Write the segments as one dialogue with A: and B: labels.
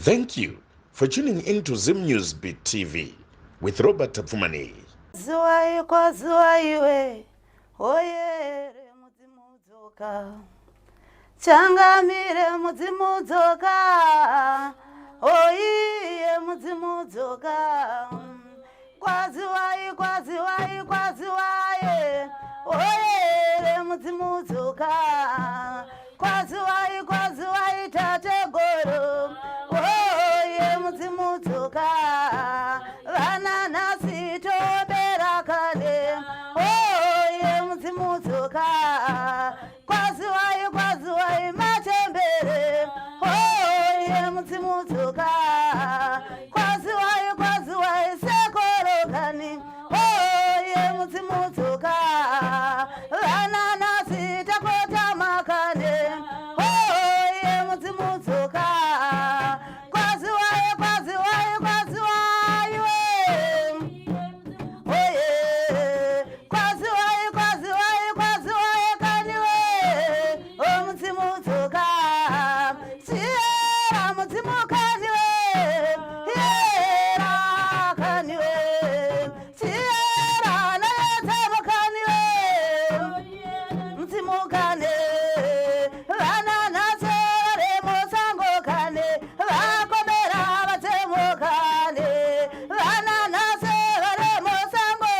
A: Thank you for tuning in to Zim News Beat TV with Robert Tapfumaneyi.
B: Zuwai kwazuwaiwe hoyere mudzimu dzoka changamire mudzimu dzoka hoiye mudzimu dzoka kwaziwai kwaziwai kwaziwaye hoyere mudzimu dzoka kwaziwai kwaziwai tategoro hoye mudzimu dzoka vana nhasi tobera kale hoye mudzimu dzoka kwaziwai kwaziwai machembere hoye mudzimu dzoka kwaziwai kwaziwai sekorokani hoye mudzimu dzoka vana nhasi takota makane hoye mudzimu dzoka kwaziwai kwaziwai kwaziwai we oye kwaziwai kwaziwai kwaziwai kaniwe o mudzimu dzoka chiyera mudzimu kaniwe yera kaniwe chiyera nayedzemo kaniwe mudzimu kane vana nhasi vari musango kane vakomera vatsemo kane vana nhasi vari musango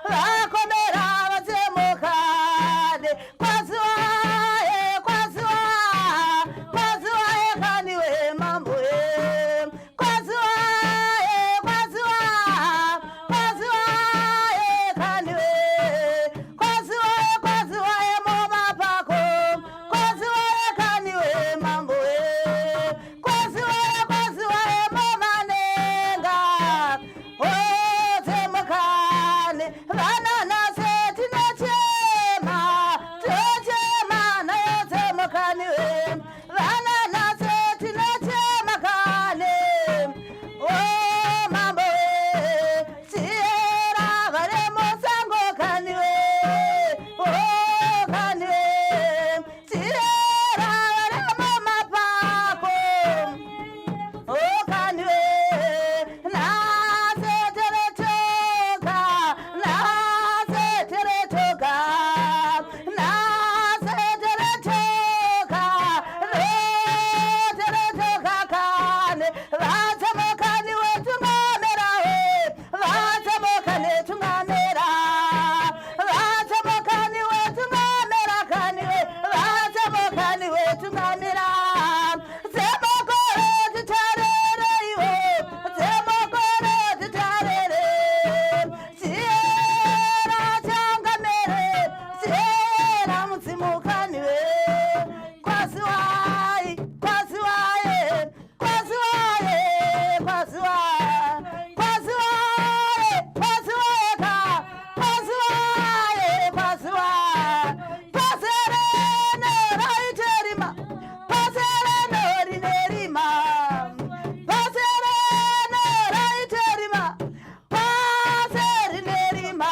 B: vakomera vatsemo kane kwaziwaye kwaziwa kwaziwaye kaniwe mambo ye kwaziwaye kwaziwa kwaziwaye kaniwe kwaziwaye kwaziwaye mumapako kwaziwaye kaniwe mambo ye kwaziwaye kwaziwaye mumanenga otsemukane vana nhasi tinochema tochema nayo tsemukaniwe vana nhasi tinochema kane o mambo we chiyera vari musango kaniwe o kaniwe chiyera vari mumapako o kaniwe nhasi tiri toga nhasi tiri toga nhasi tiri toga tiri toga kane vatsemukani wetungamira we vatsemukani tungamira vatsemukani wetungamira kani we vatsemukani wetungamira dzemakore titarere iwe dzemakore titarere chiyera changamere chiyera mudzimukani we kwaziwai kwaziwaye kwaziwaye kwaziwa kwaziwaye kwaziwaye ka kwaziwaye kwaziwa paserene raiterima paserene rinerima paserene raiterima paserinerima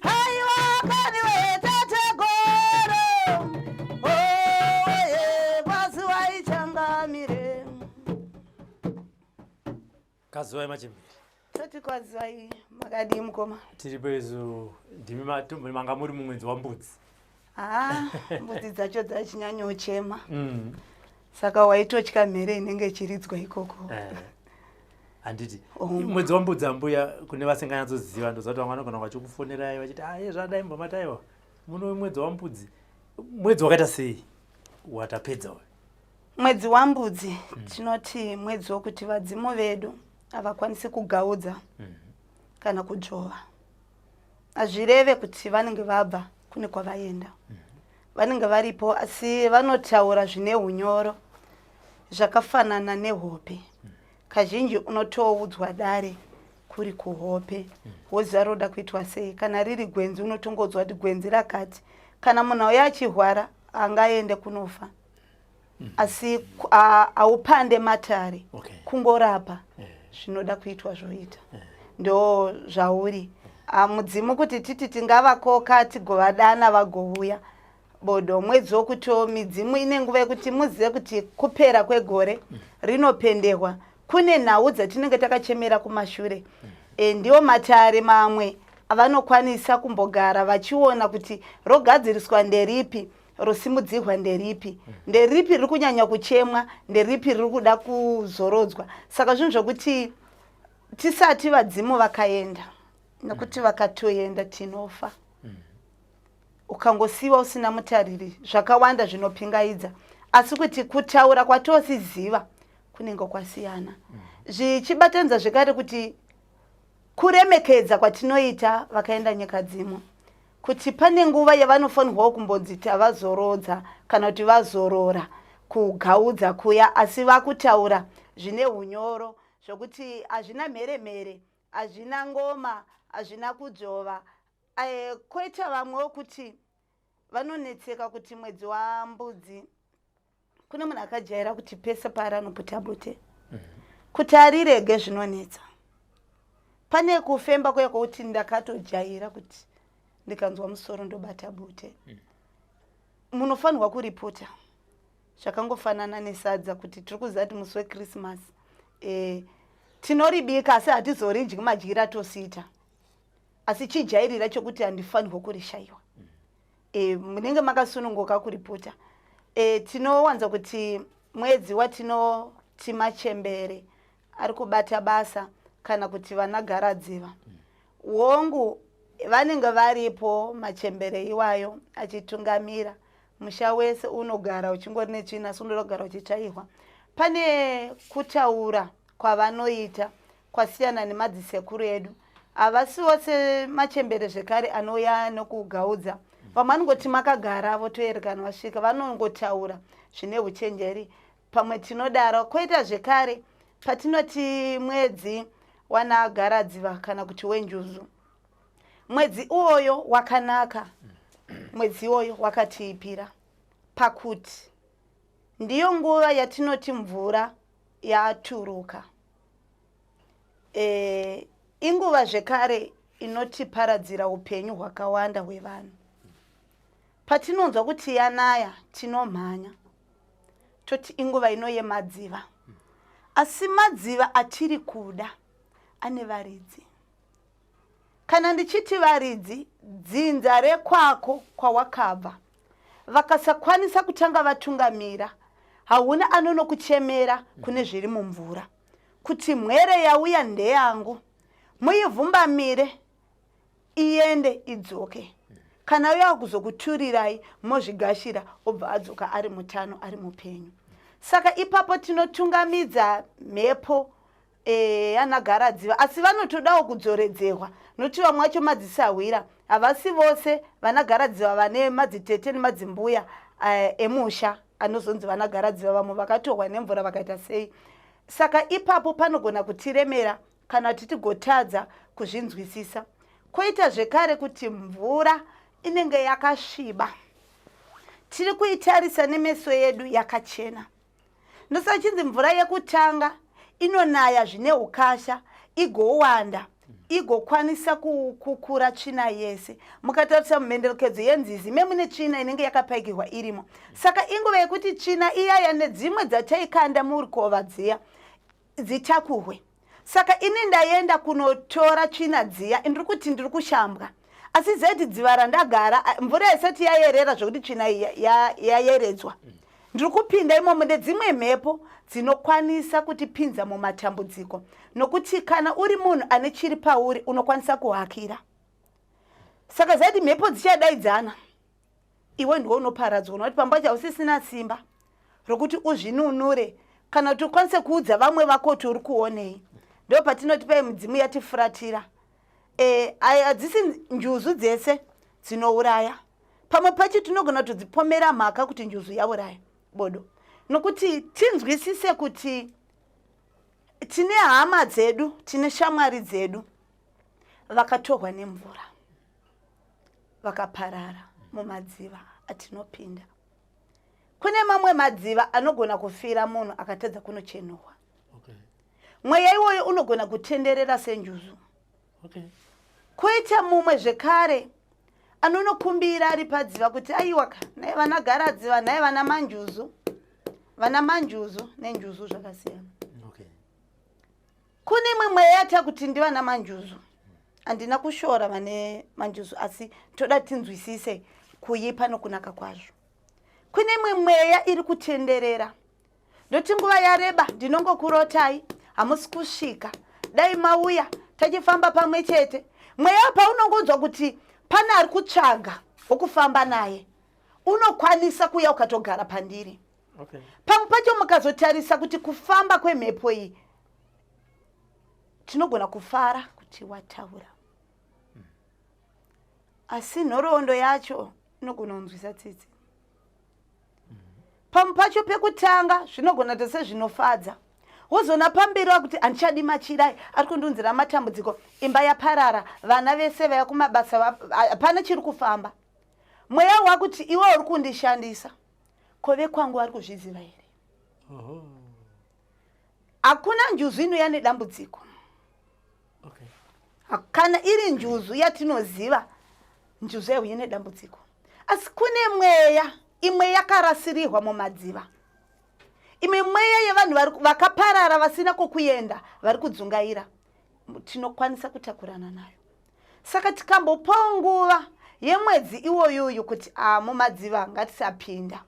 B: haiwa kaniwe tategoro oye kwaziwai changamire.
C: Kazuwai machembere.
B: Toti kwaziwai, makadii mukoma?
C: Tiripo isu, ndimi manga muri mumwedzi wambudzi.
B: Haa, mbudzi dzacho dzachinyanyochema. Saka waitotya mhere inenge ichiridzwa ikoko.
C: Handiti
B: Oh.
C: mwedzi wambudzi ambuya, kune vasinganyatsoziva, ndoziva kuti vamwe vanogona vachikufonerai vachiti aye zvadai mbomataiwa muno mwedzi wambudzi. Mwedzi wakaita sei watapedza uyu?
B: Mwedzi wambudzi tinoti mwedzi wokuti vadzimu vedu havakwanisi kugaudza kana kudzvova. Hazvireve kuti vanenge vabva kune kwavaenda, vanenge varipo, asi vanotaura zvine unyoro zvakafanana nehope. Kazhinji unotoudzwa dare kuri kuhope, woziva roda kuitwa sei. Kana riri gwenzi, unotongodzwa kuti gwenzi rakati. Kana munhu auya achihwara, angaende kunofa, asi haupande matare. Kungorapa zvinoda kuitwa zvoita, ndo zvauri. Mudzimu kuti titi tingavakoka tigovadana vagouya. Bodo mwedzi wokutiwo midzimu ine nguva yekuti muzive kuti kupera kwegore rinopendehwa kune nhau dzatinenge takachemera kumashure. Ndiwo matare mamwe avanokwanisa kumbogara vachiona kuti rogadziriswa nderipi, rosimudzirwa nderipi, nderipi riri kunyanya kuchemwa, nderipi riri kuda kuzorodzwa. Saka zvinhu zvokuti tisati vadzimu vakaenda, nekuti vakatoenda tinofa. Ukangosiwa usina mutariri, zvakawanda zvinopingaidza, asi kuti kutaura kwatosiziva kunenge kwasiyana. Zvichibatanidza zvekare kuti kuremekedza kwatinoita vakaenda nyika dzimwe, kuti pane nguva yavanofanirwawo kumbonzi tavazorodza kana kuti vazorora kugaudza kuya, asi vakutaura zvine unyoro zvokuti hazvina mheremhere, hazvina ngoma, hazvina kudzvova. Koita vamwewo kuti vanonetseka kuti mwedzi waMbudzi kune munhu akajaira kuti pese paari anoputa bute, kuti arirege zvinonetsa. Pane kufemba kuya kwokuti ndakatojaira kuti ndikanzwa musoro ndobata bute. Munofanirwa kuriputa zvakangofanana nesadza, kuti tiri kuziva kuti musi weChristmas tinoribika, asi hatizoridyi madyira atosiita, asi chijairira chokuti handifanirwa kurishayiwa. Munenge makasununguka kuriputa. Tinowanza kuti mwedzi watinoti machembere ari kubata basa kana kuti vanagaradziva. Wongu, vanenge varipo machembere iwayo achitungamira musha wese, unogara uchingori netsvina, asi unoda kugara uchitsvairwa. Pane kutaura kwavanoita kwasiyana nemadzisekuru edu. Havasi vose machembere zvekare anouya nokugaudza. Vamwe vanongoti makagara, votoerekana vasvika, vanongotaura zvine uchenjeri. Pamwe tinodaro. Koita zvekare patinoti mwedzi wanagaradziva kana kuti wenjuzu, mwedzi iwoyo wakanaka, mwedzi iwoyo wakatiipira pakuti ndiyo nguva yatinoti mvura yaturuka. Inguva zvekare inotiparadzira upenyu hwakawanda hwevanhu. Patinonzwa kuti yanaya, tinomhanya toti inguva ino yemadziva, asi madziva atiri kuda ane varidzi. Kana ndichiti varidzi, dzinza rekwako kwawakabva, vakasakwanisa kutanga vatungamira, hauna anonokuchemera kune zviri mumvura kuti mhwere yauya ndeyangu, muivhumbamire iende idzoke. Kana uya kuzokuturirai, mozvigashira, obva adzoka ari mutano, ari mupenyu. Saka ipapo tinotungamidza mhepo anagaradziva, asi vanotodawo kudzoredzerwa, nokuti vamwe vacho madzisahwira. Havasi vose vanagaradziva vane madzitete nemadzimbuya emusha anozonzi vanagaradziva. Vamwe vakatorwa nemvura, vakaita sei. Saka ipapo panogona kutiremera kana kuti tigotadza kuzvinzwisisa. Koita zvekare kuti mvura inenge yakasviba, tiri kuitarisa nemeso edu yakachena. Ndosaka chinzi mvura yekutanga inonaya zvine ukasha, igowanda, igokwanisa kukura tsvina yese. Mukatarisa mumhenderekedzo yenzizi, me mune tsvina inenge yakapaikirwa irimo. Saka inguva yekuti tsvina iyaya nedzimwe dzataikanda murukova dziya dzitakurwe. Saka ini ndaenda kunotora tsvina dziya, ndiri kuti ndiri kushambwa, asi zeti dziva randagara mvura isati yayerera zvokuti tsvina yayeredzwa, ndiri kupinda imomo nedzimwe mhepo dzinokwanisa kutipinza mumatambudziko, nokuti kana uri munhu ane chiri pauri unokwanisa kuhakira. Saka zati mhepo dzichadaidzana, iwe ndiwe unoparadzwa, nokuti pamba pacho hausisina simba rokuti uzvinunure kana kuti ukwanise kuudza vamwe vako kuti uri kuonei. Ndo patinoti pai mudzimu yatifuratira. Hadzisi njuzu dzese dzinouraya. Pamwe pacho tinogona kutodzipomera mhaka kuti njuzu yauraya, bodo, nokuti tinzwisise kuti tine hama dzedu, tine shamwari dzedu vakatorwa nemvura, vakaparara mumadziva atinopinda. Kune mamwe madziva anogona kufira munhu akatadza kunochenurwa. Mweya iwoyo unogona kutenderera senjuzu. Koita mumwe zvekare. Anonokumbira ari padziva kuti aiwaka nhai vana garadziva, nhai vana manjuzu. Vana manjuzu nenjuzu zvakasiyana.
C: Okay.
B: Kune imwe mweya yata kuti ndivana manjuzu. Handina kushora vane manjuzu, asi toda tinzwisise kuipa nokunaka kwazvo. Kune imwe mweya iri kutenderera. Ndoti nguva yareba ndinongokurotai, hamusi kusvika. Dai mauya tachifamba pamwe chete. Mweya paunongonzwa kuti pane ari kutsvaga wokufamba naye, unokwanisa kuuya ukatogara pandiri.
C: Okay.
B: Pamwe pacho mukazotarisa kuti kufamba kwemhepo iyi, tinogona kufara kuti wataura, asi nhoroondo yacho inogona kunzwisa tsitsi. Pamwe pacho pekutanga zvinogona kuita sezvinofadza, wozona pamberi wakuti handichadi machirai ari kundiunzira matambudziko, imba yaparara, vana vese vaya kumabasa, hapana chiri kufamba. Mweya wakuti iwe uri kundishandisa, ko vekwangu vari kuzviziva here? Hakuna njuzu inouya nedambudziko.
C: Okay.
B: Kana iri njuzu yatinoziva, njuzu yauye nedambudziko. Asi kune mweya imwe yakarasirirwa mumadziva, imwe mweya yevanhu vakaparara vasina kwokuenda, vari kudzungaira, tinokwanisa kutakurana nayo. Saka tikambopawo nguva yemwedzi iwoyuyu kuti a mumadziva ngatisapinda,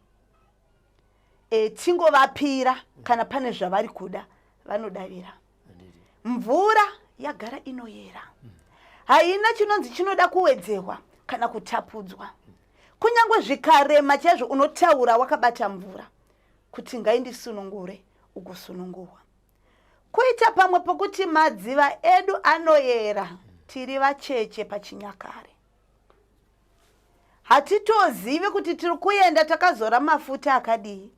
B: tingovapira kana pane zvavari kuda, vanodavira. Mvura yagara inoyera, haina chinonzi chinoda kuwedzerwa kana kutapudzwa. Kunyange zvikarema chaizvo, unotaura wakabata mvura kuti ngaindisunungure, ugosunungurwa. Kuita pamwe pokuti madziva edu anoyera, tiri vacheche pachinyakare, hatitozivi kuti tiri kuenda takazora mafuta akadii,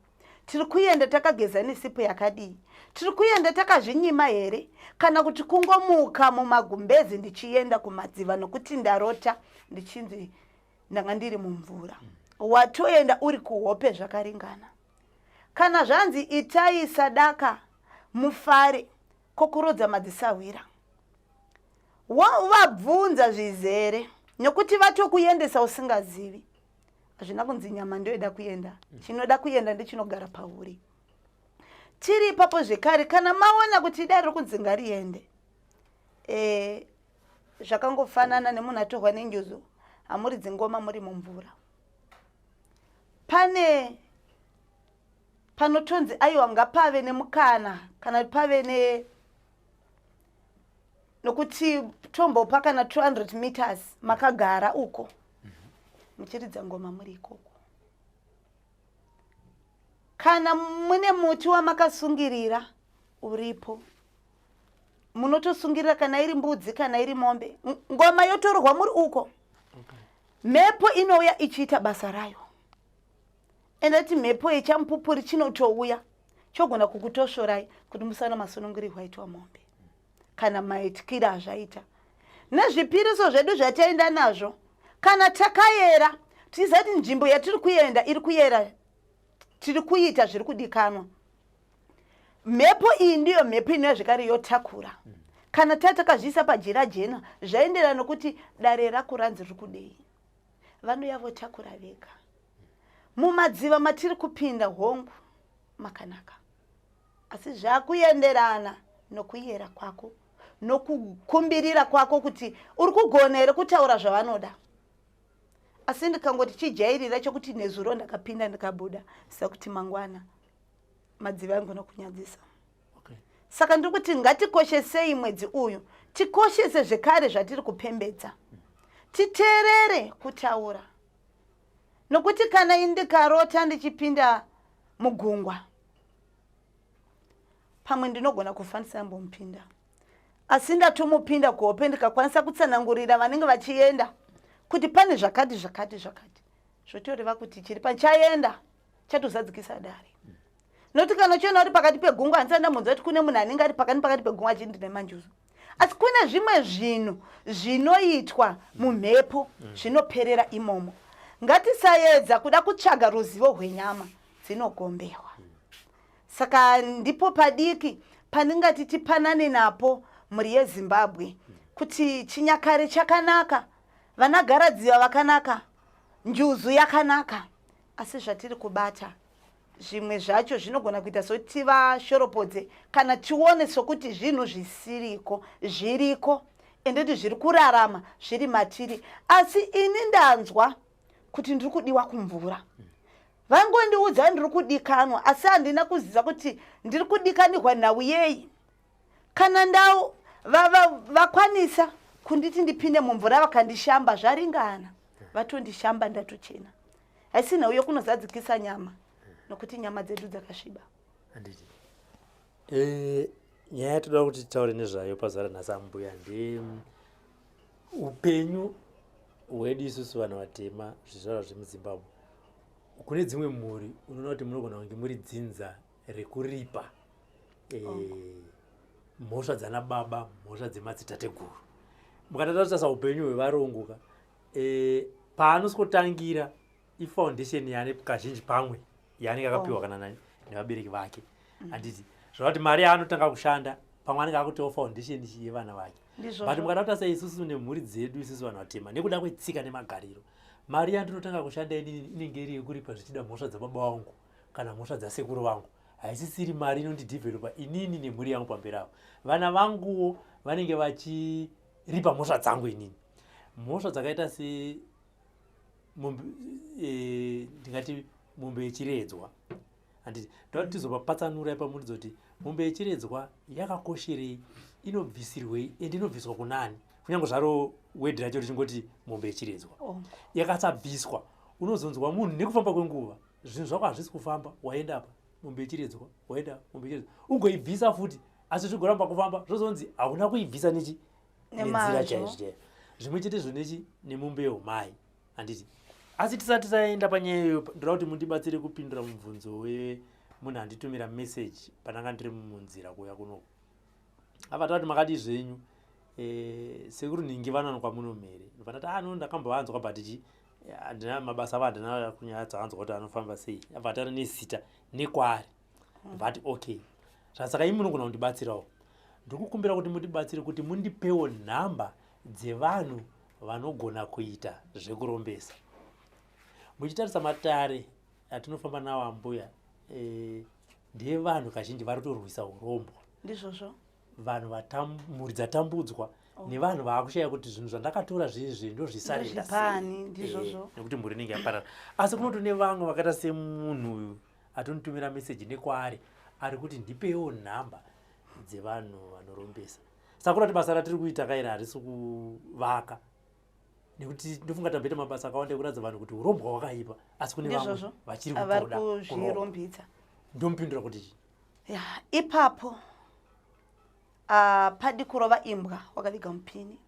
B: tiri kuenda takageza nesipo yakadii, tiri kuenda takazvinyima here, kana kuti kungomuka mumagumbezi ndichienda kumadziva nokuti ndarota ndichinzi ndanga ndiri mumvura. Watoenda uri kuhope zvakaringana. Kana zvanzi itai sadaka mufare, kokurodza madzisahwira, wavabvunza zvizere, nokuti vatokuendesa usingazivi. Hazvina kunzi nyama ndoida kuenda, chinoda kuenda ndechinogara pauri. Tiri ipapo zvekare, kana maona kuti idai riri kunzi ngariende, zvakangofanana nemunhu atorwa nenjuzu, hamuridzi ngoma muri mumvura. Pane panotonzi aiwa ngapave nemukana, kana pave ne nokuti tombopa kana 200 meters makagara uko muchiridza ngoma muri ikoko. Kana mune muti wamakasungirira uripo, munotosungirira kana iri mbudzi kana iri mombe, ngoma yotorwa muri uko. Mhepo inouya ichiita basa rayo. Endati mhepo yechamupupuri chinotouya chogona kukutosvorai kuti musana masunungurirwa aitwa mombe kana maityira azvaita. Nezvipiriso zvedu zvataenda nazvo, kana takayera tichiziva kuti nzvimbo yatiri kuenda iri kuyera, tiri kuita zviri kudikanwa, mhepo iyi ndiyo mhepo inouya zvekare yotakura. Kana tatakazviisa pajira jena, zvaenderana nokuti dare rako ranzi riri kudei, vanouya votakura vega. Mumadziva matiri kupinda, hongu makanaka, asi zvakuenderana nokuyera kwako nokukumbirira kwako kuti uri kugona here kutaura zvavanoda. Asi ndikangoti chijairira chokuti nezuro ndakapinda ndikabuda, sekuti mangwana madziva aigona kunyadzisa.
C: Okay.
B: Saka ndiri kuti ngatikoshesei mwedzi uyu, tikoshese zvekare zvatiri kupembedza, titeerere kutaura, nokuti kana ini ndikarota ndichipinda mugungwa, pamwe ndinogona kufa ndisambomupinda, asi ndatomupinda kuhope ndikakwanisa kutsanangurira vanenge vachienda kuti pane zvakati zvakati zvakati, zvotoreva kuti chiri pachaenda chatozadzikisa dare. Nokuti kana uchiona uri pakati pegungwa, handisati ndambonzwa kuti kune munhu anenge ari pakati pakati pegungwa achiti ndine manjuzu. Asi kune zvimwe zvinhu zvinoitwa mumhepo zvinoperera imomo. Ngatisaedza kuda kutsvaga ruzivo rwenyama dzinogombewa. Saka ndipo padiki pandingati tipanane napo mhuri yeZimbabwe kuti chinyakare chakanaka. Vana garadziva vakanaka, njuzu yakanaka, asi zvatiri kubata zvimwe zvacho zvinogona kuita sokuti tivashoropodze kana tione sokuti zvinhu zvisiriko zviriko endoti zviri kurarama zviri matiri. Asi ini ndanzwa kuti ndiri kudiwa kumvura, vangondiudza ndiri kudikanwa, asi handina kuziva kuti ndiri kudikanirwa nhau yei. Kana ndau vakwanisa va, va kunditi ndipinde mumvura vakandishamba, zvaringana, vatondishamba ndatochena. Haisi nhau yokunozadzikisa nyama, nokuti nyama dzedu dzakasviba.
C: Handiti e, nyaya yatoda kuti titaure nezvayo pazuva ranhasi ambuya nde upenyu hwedu isusu vanhu vatema, zvizvarwa zvemuZimbabwe. Kune dzimwe mhuri unoona kuti munogona kunge muri dzinza rekuripa e, mhosva dzana baba, mhosva dzemadzitateguru. Mukatata kutarisa upenyu hwevarungu ka, e, paanosikotangira ifoundation yaane kazhinji pamwe yaanenge akapiwa kana nevabereki vake. Handiti zvava kuti mari yaanotanga kushanda pamwe anenge akutiwo foundation yevana vake. But mukada kutarisa isusu nemhuri dzedu isusu vanhu vatema, nekuda kwetsika nemagariro, mari yandinotanga kushanda inini inenge iri yekuripa zvichida mhosva dzababa vangu kana mhosva dzasekuru vangu. Haisisiri mari inondidhivhelopa inini nemhuri yangu pamberi avo. Vana vanguwo vanenge vachiripa mhosva dzangu inini, mhosva dzakaita se ndingati mombe yechiredzwa. Handiti ndoda kuti tizopapatsanura ipamundidzo kuti mombe yechiredzwa yakakosherei, inobvisirwei, ende inobviswa kunani, kunyange zvaro wedhi racho richingoti mombe yechiredzwa. Yakasabviswa unozonzwa munhu nekufamba kwenguva zvinhu zvako hazvisi kufamba, waenda apa mombe yechiredzwa, waenda mombe yechiredzwa, ugoibvisa futi asi zvigoramba kufamba, zvozonzi hauna kuibvisa nechi nenzira chaizvo chaiyo. Zvimwe chetezvo nechi nemombe yeumai. Handiti asi tisati taenda panyaya iyoyo, ndoda kuti mundibatsire kupindura mubvunzo wemunhu anditumira meseji pandanga ndiri munzira kuuya kunoku. Apa tati makadii zvenyu e, sekuru nhingi vanowanikwa muno mhere? Ndobva ndati ano ndakambovanzwa, but chi handina mabasa avo, handina kunyatsoanzwa kuti anofamba sei. Abva atara nezita nekwaari, ndobva ati okay, zvasaka imi munogona kundibatsirawo. Ndiri kukumbira kuti mundibatsire kuti mundipewo nhamba dzevanhu vanogona kuita zvekurombesa. Muchitarisa matare atinofamba nawo ambuya, e, ndevanhu kazhinji vari kutorwisa urombwa.
B: Ndizvozvo.
C: Vanhu mhuri dzatambudzwa nevanhu vaakushaya kuti zvinhu zvandakatora zvezvi ndozvisarenda
B: sei, ndizvozvo,
C: nekuti mhuri inenge yaparara. Asi kunoto nevamwe vakaita semunhu uyu atonitumira meseji nekwaari ari kuti ndipewo nhamba dzevanhu vanorombesa. Saka kurati basa ratiri kuita kairi harisi kuvaka, nekuti ndofunga tamboita mabasa akawanda ekuratidza vanhu kuti urombwa hwakaipa, asi kune vamwe vachiri kutoda
B: kuzvirombidza.
C: Ndomupindura kuti chii?
B: Ya, ipapo padi kurova imbwa wakaviga mupini.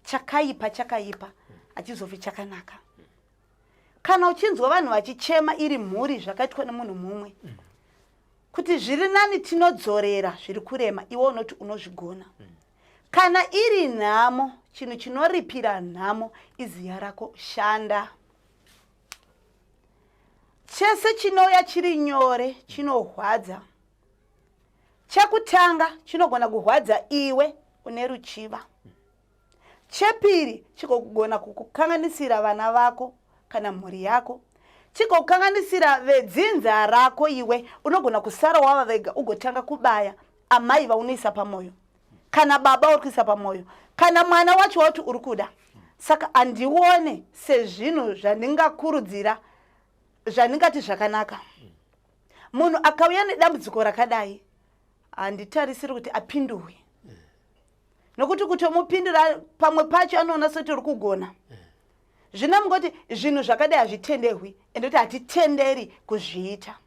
B: Chakaipa chakaipa, hachizofi chakanaka. Kana uchinzwa vanhu vachichema iri mhuri zvakaitwa nemunhu mumwe, kuti zviri nani tinodzorera zviri kurema, iwe unoti unozvigona. Kana iri nhamo, chinhu chinoripira nhamo iziya rako. Shanda. Chese chinouya chiri nyore chinorwadza. Chekutanga chinogona kurwadza iwe une ruchiva. Chepiri chigogona kukukanganisira vana vako kana mhuri yako, chigokukanganisira vedzinza rako. Iwe unogona kusara wava vega, ugotanga kubaya amai vaunoisa pamwoyo, kana baba uri kuisa pamwoyo, kana mwana wacho wauti uri kuda. Saka handione sezvinhu zvandingakurudzira, zvandingati zvakanaka. Munhu akauya nedambudziko rakadai handitarisiri kuti apindurwe, nokuti kutomupindura pamwe pacho anoona sekuti uri kugona. Zvino mungoti zvinhu zvakadai hazvitenderwi, ende kuti hatitenderi kuzviita,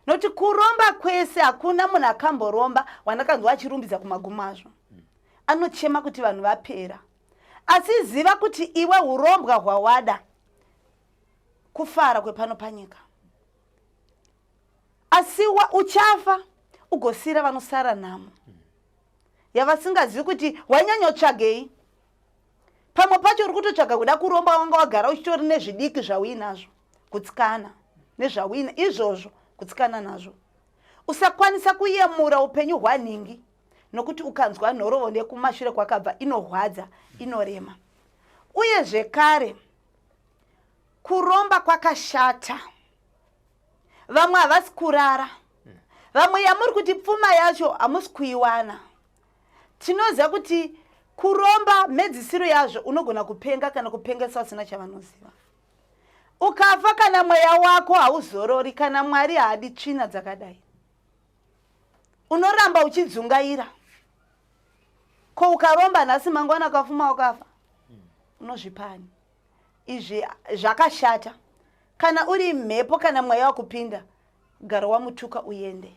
B: nokuti kuromba kwese hakuna munhu akamboromba wandakanzwa achirumbidza kumagumo azvo. Anochema kuti vanhu vapera. Asi ziva kuti iwe urombwa hwawada kufara kwepano panyika, asi uchafa ugosiyira vanosara nhamo yavasingazivi kuti wanyanyotsvagei. Pamwe pacho uri kutotsvaga kuda kuromba, wanga wagara uchitori nezvidiki zvauinazvo, kutsikana nezvauina izvozvo, kutsikana nazvo, usakwanisa kuyemura upenyu hwanhingi, nokuti ukanzwa nhorovo nekumashure kwakabva inorwadza, inorema. Uye zvekare kuromba kwakashata. Vamwe havasi kurara, vamwe yamuri kuti pfuma yacho hamusi kuiwana. Tinoziva kuti kuromba mhedzisiro yazvo unogona kupenga kana kupengesa vasina chavanoziva. Ukafa kana mweya wako hauzorori, kana Mwari haadi tsvina dzakadai. Unoramba uchidzungaira. Ko ukaromba nhasi, mangwana ukafuma ukafa, unozvipani? Izvi zvakashata. Kana uri mhepo kana mweya wakupinda, gara wamutuka uende.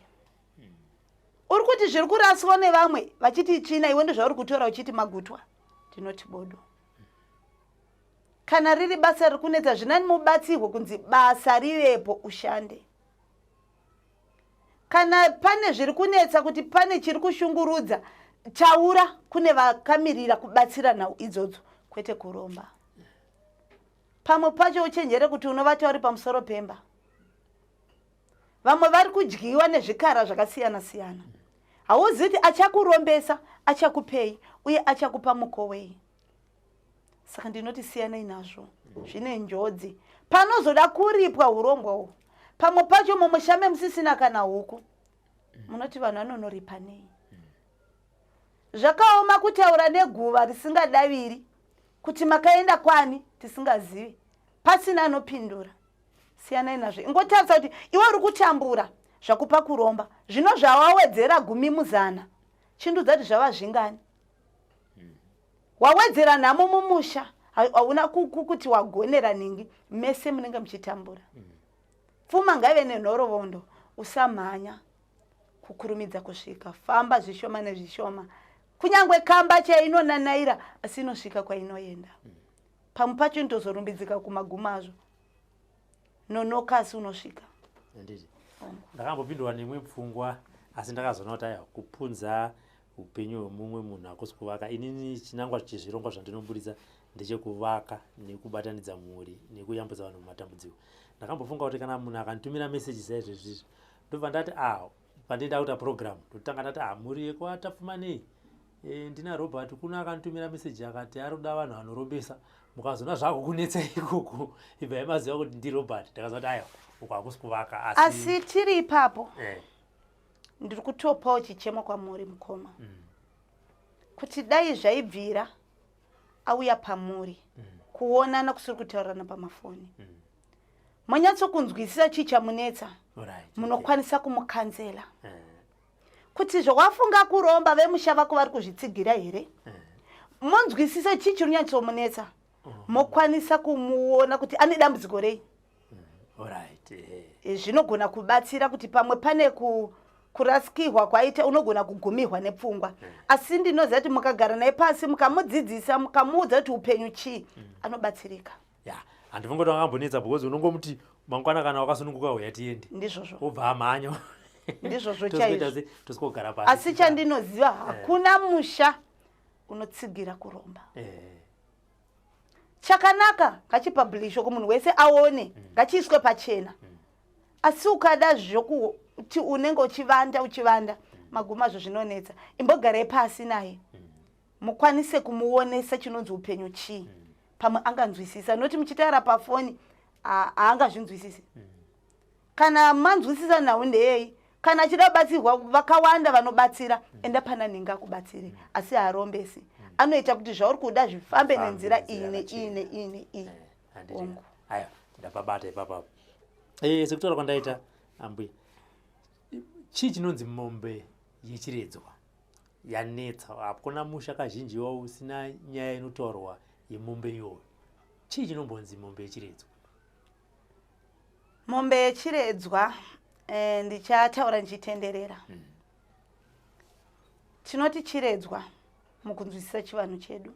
B: Uri kuti zviri kuraswa nevamwe vachiti itsvina, iwe ndozvauri kutora uchiti magutwa. Ndinoti bodo. Kana riri basa riri kunetsa, zvinani mubatsirwe kunzi basa rivepo ushande. Kana pane zviri kunetsa, kuti pane chiri kushungurudza, taura kune vakamirira kubatsira nhau idzodzo, kwete kuromba. Pamwe pacho uchenjere kuti unovata uri pamusoro pemba. Vamwe vari kudyiwa nezvikara zvakasiyana siyana. Hauzivi kuti achakurombesa achakupei uye achakupa mukowei. Saka ndinoti siyanai nazvo, zvine njodzi. Panozoda kuripwa urombwa uhwu, pamwe pacho mumusha memusisina kana huku, munoti vanhu vanonoripa nei? Zvakaoma kutaura neguva risingadaviri kuti makaenda kwani tisingazivi, pasina anopindura. Siyanai nazvo. Ingotarisa kuti iwe uri kutambura zvakupa kuromba, zvino zvawawedzera 10 muzana, chindudza kuti zvava zvingani. Wawedzera nhamo mumusha, hauna kuti wagonera nhingi, mese munenge muchitambura. Pfuma ngaive nenhorovondo, usamhanya kukurumidza kusvika, famba zvishoma nezvishoma. Kunyange kamba chainonanaira asi inosvika kwainoenda. Pamwe pacho inotozorumbidzika kumagumo azvo. Nonoka asi unosvika.
C: Handiti ndakambopindwa neimwe pfungwa, asi ndakazoona kuti aiwa, kupunza upenyu hwemumwe munhu hakusi kuvaka. Inini chinangwa chezvirongwa zvandinoburitsa ndechekuvaka nekubatanidza mhuri nekuyambudza vanhu mumatambudziko. Ndakambofunga kuti kana munhu akanditumira meseji saizvezvizvi, ndobva ndati a pandinda kuita program, ndotanga ndati a mhuri yekwaTapfumanei, ndina Robert kuno akanditumira meseji akati ari kuda vanhu vanorombesa, mukazoona zvakukunetsa ikoko ibvai maziva kuti ndiRobert. Ndakaziva kuti aiwa, uko hakusi kuvaka.
B: Asi tiri ipapo, ndiri kutopawo chichemo kwamuri mukoma, kuti dai zvaibvira auya pamuri, kuonana kusiri kutaurirana pamafoni, monyatsokunzwisisa chii chamunetsa, munokwanisa kumukanzela kuti zvawafunga kuromba vemusha vako vari kuzvitsigira here. Monzwisisa chii chiri kunyatsomunetsa, mokwanisa kumuona kuti ane dambudziko rei. Zvinogona kubatsira kuti pamwe pane kurasikirwa kwaita, unogona kugumirwa nepfungwa. Asi ndinoziva kuti mukagara naye pasi, mukamudzidzisa, mukamuudza kuti upenyu chii, anobatsirika.
C: Ya, handifungi kuti wakambonetsa, because unongomuti mangwana kana wakasununguka uya tiende.
B: Ndizvozvo.
C: Wobva amhanya.
B: Ndizvozvo chaizvo.
C: Tosvikogara pasi.
B: Asi chandinoziva, hakuna musha unotsigira kuromba. Chakanaka ngachipublishwe kumunhu wese aone, ngachiiswe pachena. Asi ukada zvokuti unenge uchivanda uchivanda, magumo azvo zvinonetsa. Imbogarai pasi naye, mukwanise kumuonesa chinonzi upenyu chii. Pamwe anganzwisisa, noti muchitaura pafoni haangazvinzwisisi. Kana manzwisisa nhau ndeyei, kana achida kubatsirwa, vakawanda vanobatsira. Enda pana nhingi akubatsire, asi haarombesi. Anoita kuti zvauri kuda zvifambe nenzira iyi neiyi neiyi neiyi.
C: Hongu. Aya, ndapabata ipapapo. Sekutaura kwandaita ambuya, chii chinonzi mombe yechiredzwa yanetsa? Hakuna musha kazhinji wa usina nyaya inotaurwa yemombe iyoyo. Chii chinombonzi mombe yechiredzwa?
B: Mombe yechiredzwa, ndichataura ndichitenderera. Tinoti chiredzwa mukunzwisisa chivanhu chedu,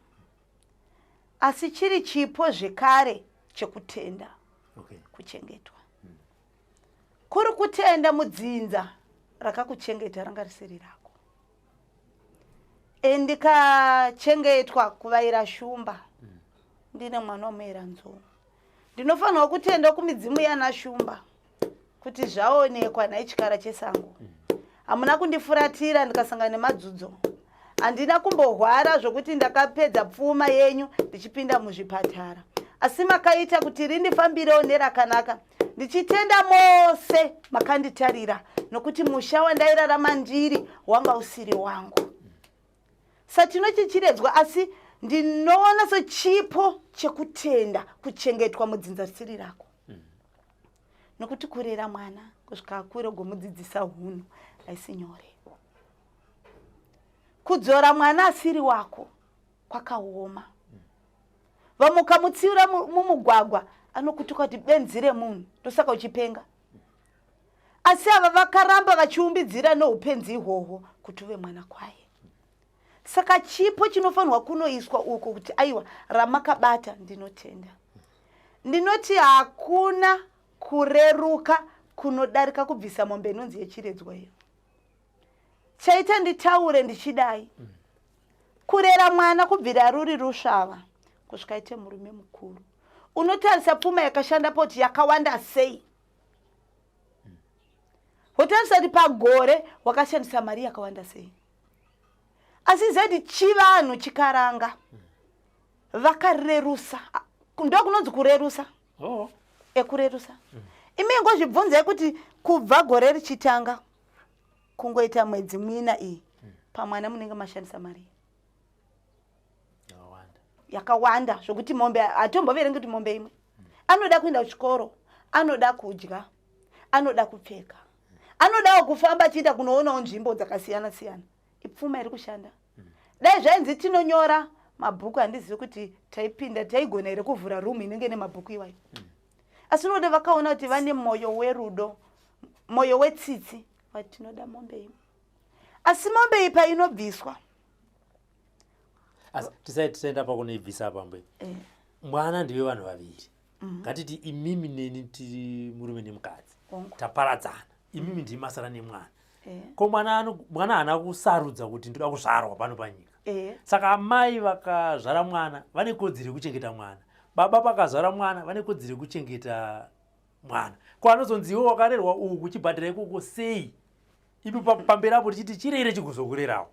B: asi chiri chipo zvekare chekutenda kuchengetwa. Kuri kutenda mudzinza rakakuchengeta ranga risiri rako. Ndikachengetwa kuvaira shumba, ndine mwana wamuyera nzou, ndinofanirwa kutenda kumidzimu yana shumba kuti zvaonekwa nhai chikara chesango, hamuna kundifuratira ndikasangana nemadzudzo. Handina kumborwara zvokuti ndakapedza pfuma yenyu ndichipinda muzvipatara, asi makaita kuti rindifambirewo nerakanaka. Ndichitenda mose makanditarira, nokuti musha wandairarama ndiri wanga usiri wangu. Satinochichiredzwa, asi ndinoona sechipo chekutenda kuchengetwa mudzinza risiri rako, nokuti kurera mwana kusvika akure ugomudzidzisa hunhu haisi nyore. Kudzora mwana asiri wako kwakaoma. Vamwe ukamutsiura mumugwagwa anokutuka kuti benzi remunhu, ndosaka uchipenga. Asi ava vakaramba vachiumbidzira noupenzi ihwohwo kuti uve mwana kwaye. Saka chipo chinofanirwa kunoiswa uko kuti aiwa, ramakabata ndinotenda. Ndinoti hakuna kureruka kunodarika kubvisa mombe inonzi yechiredzwa iyo. Chaita nditaure ndichidai, kurera mwana kubvira ruri rusvava kusvika aite murume mukuru, unotarisa pfuma yakashanda poti yakawanda sei, wotarisa kuti pagore wakashandisa mari yakawanda sei. Asi zedi chivanhu chikaranga vakarerusa, ndokunonzi kurerusa. Ekurerusa, imi ngozvibvunzai kuti kubva gore richitanga kungoita mwedzi mwina iyi, pamwana munenge mashandisa mari
C: yakawanda.
B: Yakawanda zvokuti mombe hatomboverengi kuti mombe imwe. Anoda kuenda kuchikoro, anoda kudya, anoda kupfeka, anodawo kufamba achienda kunoonawo nzvimbo dzakasiyana siyana. Ipfuma iri kushanda. Dai zvainzi tinonyora mabhuku, handizivi kuti taipinda, taigona here kuvhura rumu inenge nemabhuku iwayo. Asi unoda vakaona kuti vane mwoyo werudo, mwoyo wetsitsi, vati tinoda mombe imwe. Asi mombe iyi painobviswa,
C: Asi tisati tisaenda pakunoibvisa apa mbe, mwana ndiwe vanhu vaviri. Ngatiti imimi neni tiri murume nemukadzi, taparadzana, imimi ndimi masara nemwana. Ko mwana haana kusarudza kuti ndoda kuzvarwa pano panyika. Saka amai vakazvara mwana vane kodzero yekuchengeta mwana, baba vakazvara mwana vane kodzero yekuchengeta mwana. Ko anozonzi iwe wakarerwa uku kuchibhadhara ikoko sei? Ipi pamberi apo tichiti chirere chikuzokurerawo?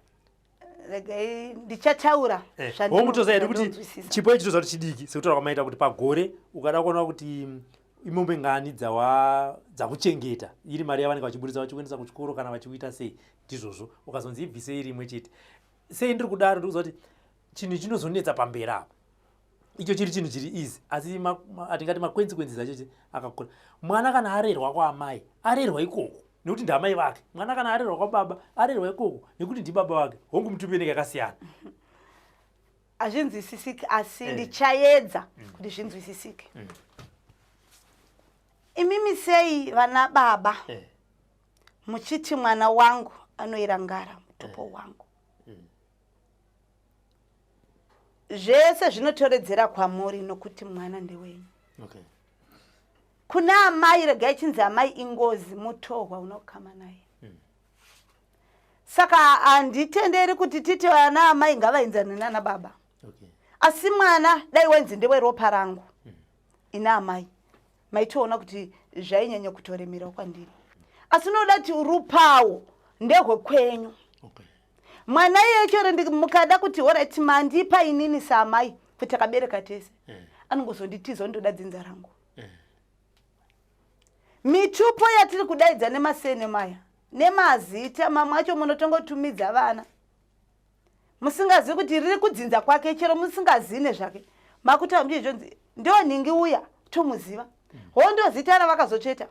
B: Regai ndichataura.
C: Hongu, toziva hedu kuti zvandinonzwisisa. Chipo ichi toziva kuti chidiki, sekutaura kwamaita kuti pagore ukada kuona kuti imombe ngani dzawa dzakuchengeta, iri mari yavanenge vachiburitsa vachikuendesa kuchikoro kana vachikuita sei, ndizvozvo. Ukazonzi ibvise iri imwe chete, sei ndiri kudaro? Ndikuziva kuti chinhu chinozonetsa pamberi apo icho chiri chinhu chiri easy, asi atingati maconsequences acho akakura. Mwana kana arerwa kwaamai, arerwa ikoko nekuti ndiamai vake. Mwana kana arerwa kwababa, arerwa ikoko nekuti ndibaba vake. Hongu, mutumbi inenge yakasiyana.
B: Hazvinzwisisiki, asi ndichaedza kuti zvinzwisisike. Imimi sei vana baba muchiti mwana wangu anoirangara mutupo wangu? Zvese zvinotoredzera kwamuri nokuti mwana ndewenyu. Kuna amai, regai chinzi amai ingozi, mutohwa unokama naye. Saka handitenderi kuti titi vana amai ngavaenzane nana baba. Asi mwana dai wainzi ndeweropa rangu, ina amai maitoona kuti zvainyanya kutoremerawo kwandiri. Asi unoda kuti rupawo ndehwekwenyu. Mwana iye chero mukada kuti alright, mandipa inini saamai kuti takabereka tese, anongozonditiza, ndoda dzinza rangu. Mitupo yatiri kudaidza nemasene maya nemazita mamwe acho munotongotumidza vana musingazivi kuti riri kudzinza kwake, chero musingazivi nezvake, makutaura muchizvonzi ndo nhingi uya tomuziva. Ho, ndo zita ravakazotsveta.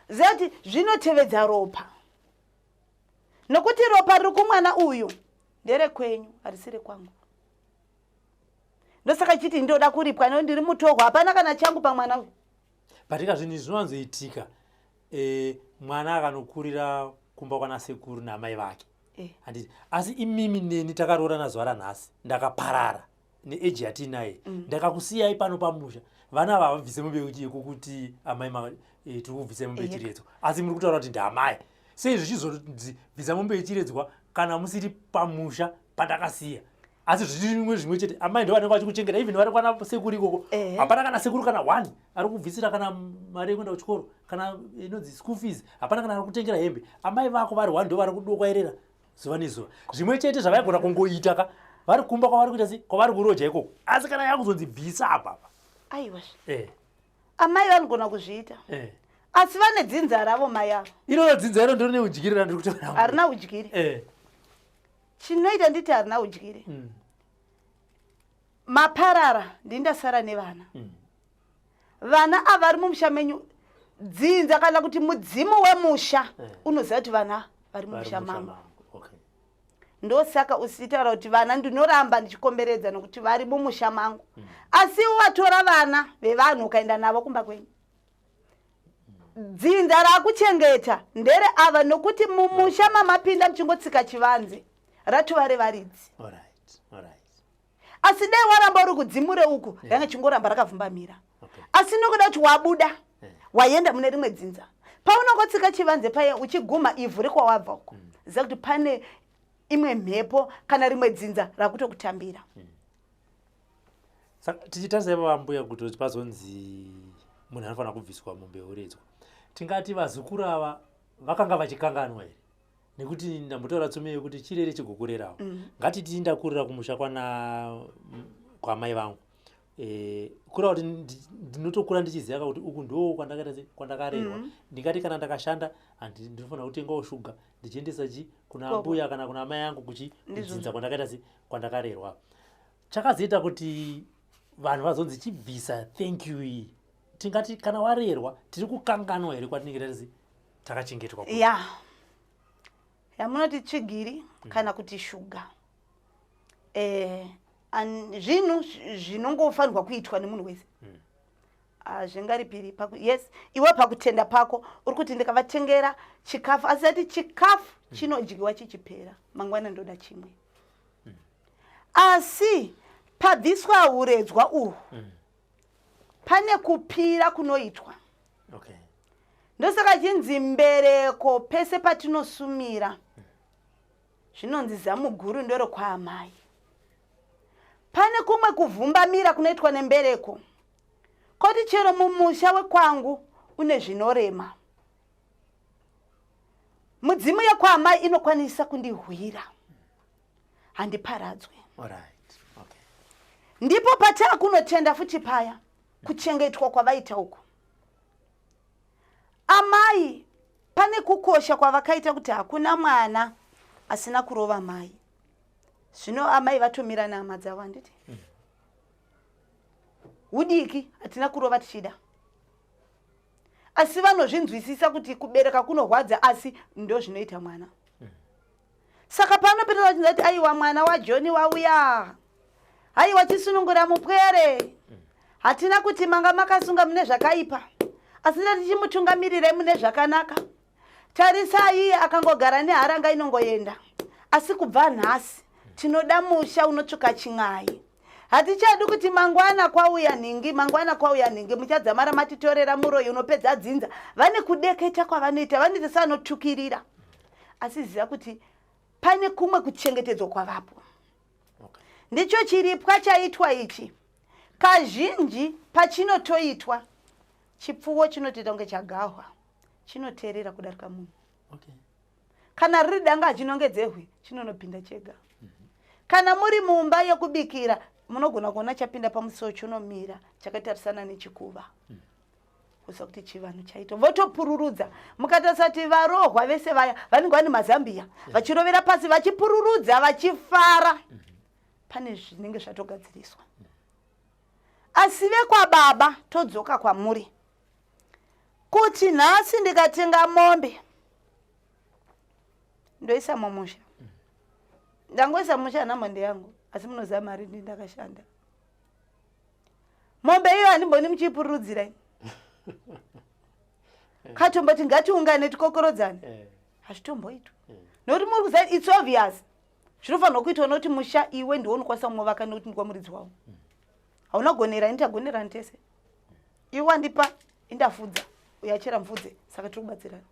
B: Ziva kuti zvinotevedza ropa, nokuti ropa riri kumwana uyu nderekwenyu, harisi rekwangu. Ndosaka chiti ndoda kuripwa nekuti ndiri mutorwa, hapana kana changu pamwana uyu.
C: But ika zvinhu izvi zvinowanzoitika, mwana akanokurira kumba kwana sekuru naamai vake. Handiti asi imimi neni takaroorana zuva ranhasi, ndakaparara neeji yatiinaye, ndakakusiyai pano pamusha, vana ava havabvise mombe yekuti amai tiri kubvisa mombe yechiredzwa, asi muri kutaura kuti ndaamai. Sei zvichizonzi bvisa mombe yechiredzwa kana musiri pamusha pandakasiya, asi zvichiri zvimwe chete? Amai ndo vanenge vachikuchengeta, even vari kwana sekuru ikoko, hapana kana sekuru kana one ari kubvisira kana mari yekuenda kuchikoro, kana inonzi school fees, hapana kana ari kutengera hembe. Amai vako vari one ndo vari kudokwairera. Zuva nezuva zvimwe chete zvavaigona kungoita ka vari kumba kwavari kuita sei, kwavari kuroja ikoko, asi kana yakuzonzi bvisa apapa.
B: Aiwa, amai vanogona kuzviita, asi vane dzinza ravo mai avo.
C: Iroro dzinza iro ndiro neudyire randiri kutaura.
B: Harina udyire. Chinoita nditi harina udyire. Maparara, ndindasara nevana. Vana ava vari mumusha menyu, dzinza kana kuti mudzimu wemusha unoziva kuti vana vari mumusha mangu. Ndosaka usitaura kuti vana ndinoramba ndichikomberedza nokuti vari mumusha mangu. Asi watora vana vevanhu ukaenda navo kumba kwenyu, dzinza raakuchengeta ndere ava, nokuti mumusha mamapinda muchingotsika chivanze ratova revaridzi. Asi dai waramba uri kudzimure uku, ranga chingoramba rakavhumbamira. Asi nokuda kuti wabuda, waenda mune rimwe dzinza, paunongotsika chivanze paye uchiguma ivhu rekwawabva uko, ziva kuti pane imwe mhepo kana rimwe dzinza rakutokutambira.
C: Saka tichitarisa ivo vambuya, kuti pazonzi munhu anofanira kubviswa mombe yeuredzwa, tingati vazukuru ava vakanga vachikanganwa here? Nekuti ndambotaura tsume yekuti chirere chigokurerawo. Ngatiti ndakurira kumusha kwana kwamai vangu, kureva kuti ndinotokura ndichiziva ka kuti uku ndo kwandakaita sei, kwandakarerwa. Ndingati kana ndakashanda, ndinofanira kutengawo shuga ndichiendesa chi kuna mbuya kana kuna amai angu kuchi kudzinza kwandakaita sei, kwandakarerwa. Chakazoita kuti vanhu vazonzi chibvisa thank you iyi, tingati kana warerwa tiri kukanganwa here kwatinenge taita takachengetwa?
B: Ya, yamunoti tsvigiri kana kuti shuga, zvinhu zvinongofanirwa kuitwa nemunhu wese. Hazvingaripiri yes, iwe pakutenda pako uri kuti ndikavatengera chikafu, asi ati chikafu chinodyiwa chichipera, mangwana ndoda chimwe. Asi pabviswa uredzwa uhu, pane kupira kunoitwa. Ndosaka chinzi mbereko, pese patinosumira zvinonzi zamu guru nderokwaamai. Pane kumwe kuvhumbamira kunoitwa nembereko, koti chero mumusha wekwangu une zvinorema, mudzimu yekwaamai inokwanisa kundihwira, handiparadzwe. Ndipo pataakunotenda futi paya kuchengetwa kwavaita uku amai. Pane kukosha kwavakaita kuti hakuna mwana asina kurova mai. Zvino amai vatomira nehama dzavo, handiti? Udiki hatina kurova tichida, asi vanozvinzwisisa kuti kubereka kunorwadza, asi ndo zvinoita mwana. Saka panopinda vachinza kuti aiwa, mwana waJoni wauya, haiwa, chisunungura mupwere. Hatina kuti manga makasunga mune zvakaipa, asi tichimutungamirirai mune zvakanaka. Tarisai, iye akangogara neharanga inongoenda, asi kubva nhasi tinoda musha unotsvuka chin'ai. Hatichadi kuti mangwana kwauya nhingi, mangwana kwauya nhingi, muchadzamara matitorera muroyi unopedza dzinza. Vane kudeketa kwavanoita, vanoita sevanotukirira, asi ziva kuti pane kumwe kuchengetedzwa kwavapo. Ndicho chiripwa chaitwa ichi. Kazhinji pachinotoitwa, chipfuwo chinotoita kunge chagahwa, chinoteerera kudarika munhu. Kana riri danga, hachinongedzehwi, chinonopinda chega. Kana muri mumba yekubikira, munogona kuona chapinda pamusuwo, chinomira chakatarisana nechikuva. Kuziva kuti chivanhu chaito, votopururudza. Mukatarisa kuti varohwa vese vaya vanenge vane mazambiya, vachirovera pasi, vachipururudza, vachifara. Pane zvinenge zvatogadziriswa. Asi vekwababa, todzoka kwamuri kuti nhasi ndikatenga mombe ndoisa mumusha, ndangoisa musha, hana mombe yangu, asi munoziva mari ndi ndakashanda mombe iyo, handimboni muchiipururudzirai katomboti ngatiungane tikokorodzane. Hazvitomboitwa, nokuti muri kuziva it's obvious zvinofanirwa kuitwa, nokuti musha iwe ndiwo unokwanisa kumuvaka, nokuti ndikwa muridzi wawo. Hauna gonera, ini tagonerani tese. Iwe wandipa, indafudza, uyachera mufudze, saka tiri kubatsirana.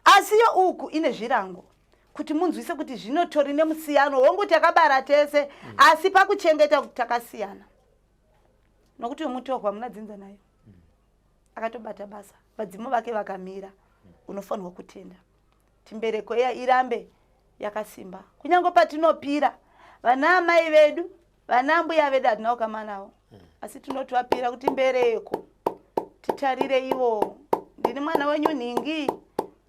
B: Asi yo uku ine zvirango kuti munzwise kuti zvinotori nemusiyano. Hongu, takabara tese, asi pakuchengeta takasiyana, nokuti wemutorwa muna dzinza nayo akatobata basa, vadzimu vake vakamira. Unofanirwa kutenda timbereko iya irambe. Yakasimba. Kunyange patinopira vana amai vedu, vana ambuya vedu hatina kukama navo, asi tinotovapira kuti mbereko titarire ivo. Ndini mwana wenyu nhingi,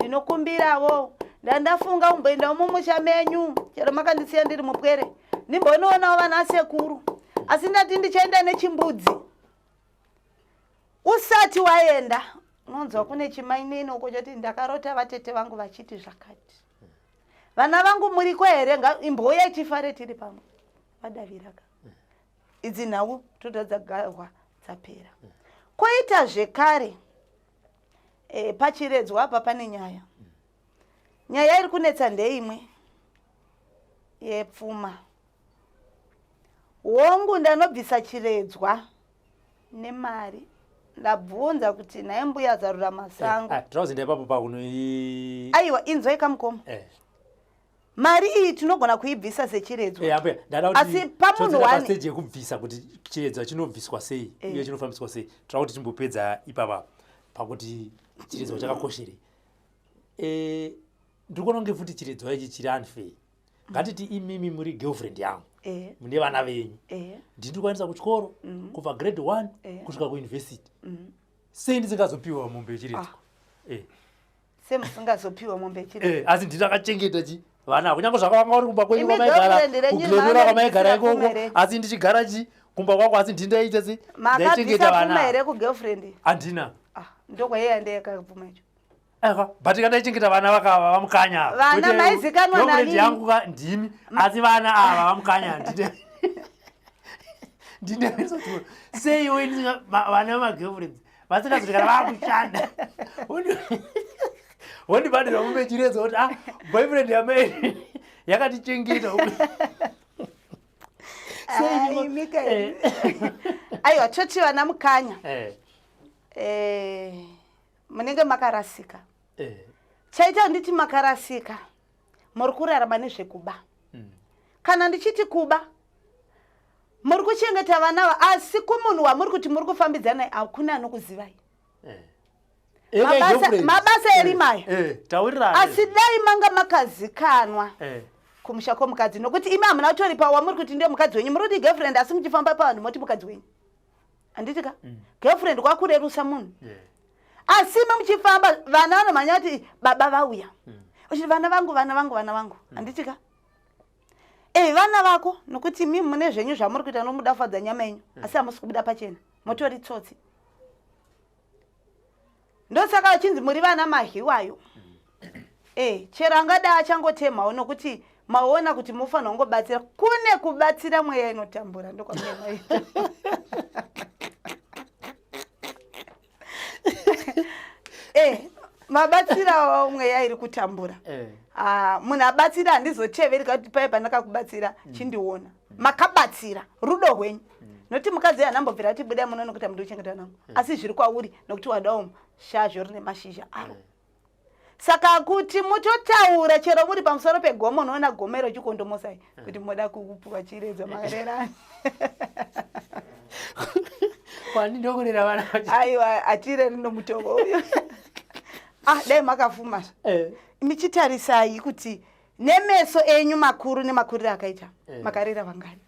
B: ndinokumbirawo, ndandafunga kumboendawo mumusha menyu, chero makandisiya ndiri mupwere, ndimbonoonawo vana sekuru, asi ndati ndichaenda nechimbudzi. Usati waenda unonzwa kune chimainini uko choti ndakarota vatete vangu vachiti zvakati, vana vangu muriko here, imbouya tifare tiri pamwe. Vadaviraka idzi nhau toda dzagarwa dzapera. Koita zvekare pachiredzwa apa pane nyaya. Nyaya iri kunetsa ndeimwe yepfuma. Hongu, ndanobvisa chiredzwa nemari, ndabvunza kuti nhai mbuya zarura masango.
C: Tinozinda ipapo pakunoi.
B: Aiwa, inzwai kamukoma. Mari iyi tinogona kuibvisa sechiredzwa.
C: Ambuya, ndada kuti
B: Asi pamunhu one
C: stage yekubvisa kuti chiredzwa chinobviswa sei uye chinofambiswa sei, toda kuti timbopedza ipapa pakuti chiredzwa chakakosherei. Ndiri kuona kunge futi chiredzwa ichi chiri unfair. Ngatiti imimi muri girlfriend yangu, mune vana venyu, ndini kuendesa kuchikoro kubva grade 1 kusvika kuuniversity. Sei ndisingazopiwa mombe yechiredzwa?
B: Semusingazopiwa mombe yechiredzwa?
C: Asi ndini ndakachengeta chi vana, kunyange zvakavanga uri kumba kwenyu
B: Imi
C: kwamaigara,
B: girlfriend renyu
C: kuGlen Norah
B: maana
C: kwamaigara
B: ribvisira
C: ikoko,
B: pfuma here?
C: asi ndichigara chi kumba kwako, asi ndini ndaiita se
B: Makabvisa
C: ndaichengeta
B: pfuma
C: vana.
B: here kugirlfriend?
C: Handina.
B: Ah, ndokwaiya ndeyakapfuma icho.
C: Aiwa, but kana ndaichengeta vana vakava vamukanya ava.
B: Vana
C: Kwete
B: maizikanwa
C: girlfriend
B: nani?
C: yangu ka ndimi, asi vana ava vamukanya ndine ndine sei we vana vemagirlfriends vasingazoti kana vakushanda wondibhadhira mombe chiredzwa kuti ah, boyfriend yamai yakatichengeta. Sei
B: Ai, Mika, aiwa, toti vana mukanya, munenge makarasika. Chaita nditi makarasika, muri kurarama nezvekuba. Kana ndichiti kuba, muri kuchengeta vana ava, asi kumunhu wamuri kuti muri kufambidzana naye hakuna anokuzivai. Mabasa erima ayo.
C: Taurirana.
B: Asi dai manga makazikanwa kumusha kwomukadzi, nokuti imi hamuna kutoripa wamuri kuti ndiye mukadzi wenyu. Muri kuti girlfriend, asi muchifamba pavanhu moti mukadzi wenyu, handiti ka? Girlfriend kwakurerusa munhu. Asi imi muchifamba vana vanomhanya kuti baba vauya, uchiti vana vangu, vana vangu, vana vangu, handiti ka? Ei, vana vako, nokuti imi mune zvenyu zvamuri kuita nomuda kufadza nyama yenyu, asi hamusi kubuda pachena, motori tsotsi. Ndosaka vachinzi muri vana mahiwayo. Chero angada achangotemhawo, nokuti maona kuti mufanira kungobatsira. Kune kubatsira mweya inotambura, ndokwamaita. Mabatsirawo mweya iri kutambura. Ah, munhu abatsira handizoteveri kuti pai pandakakubatsira chindiona. Makabatsira rudo rwenyu, nokuti mukadzi hanambobvira ati budai muno nokuti hamudi kuchengeta nangu, asi zviri kwauri nokuti wadawo shazho rine mashizha aro. Saka kuti mutotaura chero muri pamusoro pegomo, unoona gomo iro chikondomosai kuti moda kupuwa chiredzwa maererani.
C: Kwani ndokurera vana vacho.
B: Aiwa, atireri nomutongo uyu. Ah, dai makafuma. Michitarisai kuti nemeso enyu makuru nemakuriro akaita, makarera vangani?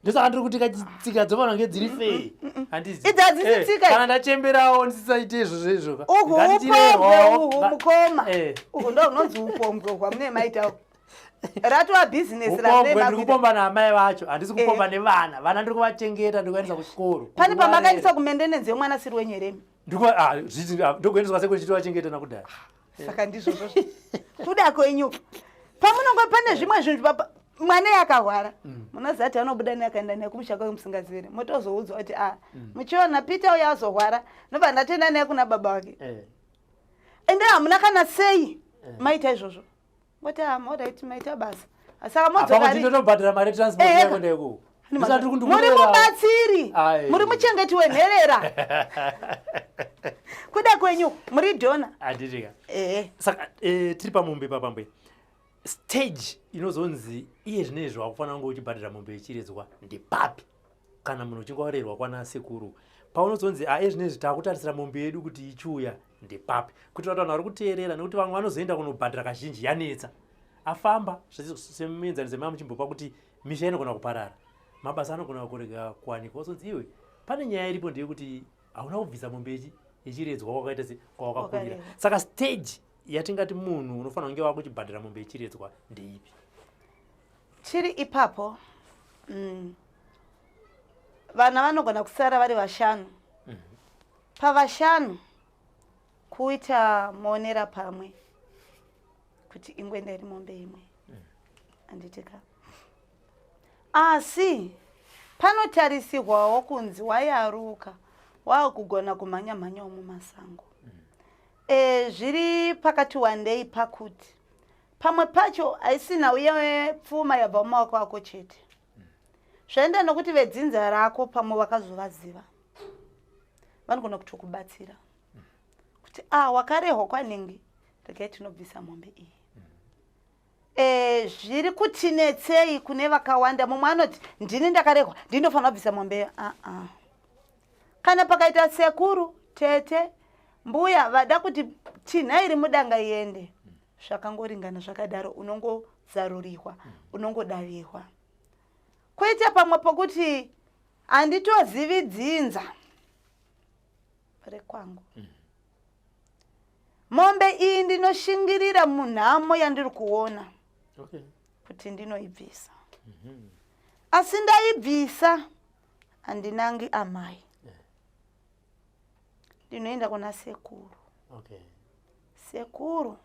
C: Ndosaka ndiri kuti katsika dzofanira kunge dziri fair, handizi?
B: Idzi hadzisi tsika.
C: Kana ndachemberawo ndisisaite izvozvo izvo.
B: Uhu upombwe uhu, mukoma. Uhu ndo unonzi upombwe hwamune maitawo, ratova bhizinesi.
C: Upombwe ndiri kupomba naamai vacho, handisi kupomba nevana. Vana ndiri kuvachengeta, ndiri kuvaendesa kuchikoro.
B: Pane pamakaendesa kumendenenzi yemwana siri wenyu heremi?
C: Ndokuendeswa seko ndichitovachengeta nakudhara.
B: Saka ndizvozvo kuda kwenyu pamunongo pane zvimwe zvinhu. Mwana yakarwara, munoziva kuti anobuda neakaenda naye kumusha kwake musingaziviri, motozoudzwa kuti a muchiona Peter uyo azorwara, nobva ndatoenda naye kuna baba wake. Ende hamuna kana sei maita izvozvo, moti alright, maita basa. Saka modzoka
C: Ndotobhadhara mari transport yako ikoko. Ndisati
B: muri mubatsiri, muri muchengeti wenherera, kuda kwenyu muri donor.
C: Handitika?
B: Ehe.
C: Saka tiri pamombe papambe stage inozonzi iye zvino izvi wakufanira kunge uchibhadhara mombe yechiredzwa ndepapi? Kana munhu uchinge warerwa kwana sekuru, paunozonzi a iye zvino izvi taakutarisira mombe yedu kuti ichiuya, ndepapi? Kuitira kuti vanhu vari kuteerera, nekuti vamwe vanozoenda kunobhadhara kazhinji yanetsa. Afamba semuenzaniso mava muchimbopa kuti misha inogona kuparara, mabasa anogona kurega kuwanikwa, wozonzi iwe pane nyaya iripo ndeyekuti hauna kubvisa mombe yechiredzwa kwakaita se kwawakakurira. Saka stage yatingati munhu unofanira kunge wakuchibhadhara mombe yechiredzwa ndeipi?
B: Tiri ipapo, Vana vanogona kusara vari vashanu. Pavashanu kuita muonera pamwe kuti ingwenda iri mombe imwe, handitika? Asi panotarisirwawo kunzi wayaruka, waakugona kumhanya mhanyawo mumasango. Zviri pakati wandei, pakuti pamwe pacho haisi nhau yepfuma yabva mumaoko ako chete. Zvaenda nokuti vedzinza rako pamwe vakazovaziva, vanogona kutokubatsira kuti a wakarehwa kwanhingi, regai tinobvisa mombe iyi. Zviri kutinetsei kune vakawanda, mumwe anoti ndini ndakarehwa, ndinofanira kubvisa mombe. Aa, kana pakaita sekuru, tete, mbuya vada kuti tinha iri mudanga iende, zvakangoringana zvakadaro, unongozarurirwa, unongodavirwa. Kwoita pamwe pokuti handitozivi dzinza rekwangu, mombe iyi ndinoshingirira munhamo yandiri kuona kuti ndinoibvisa, asi ndaibvisa handinangi amai, ndinoenda kuna sekuru. Sekuru,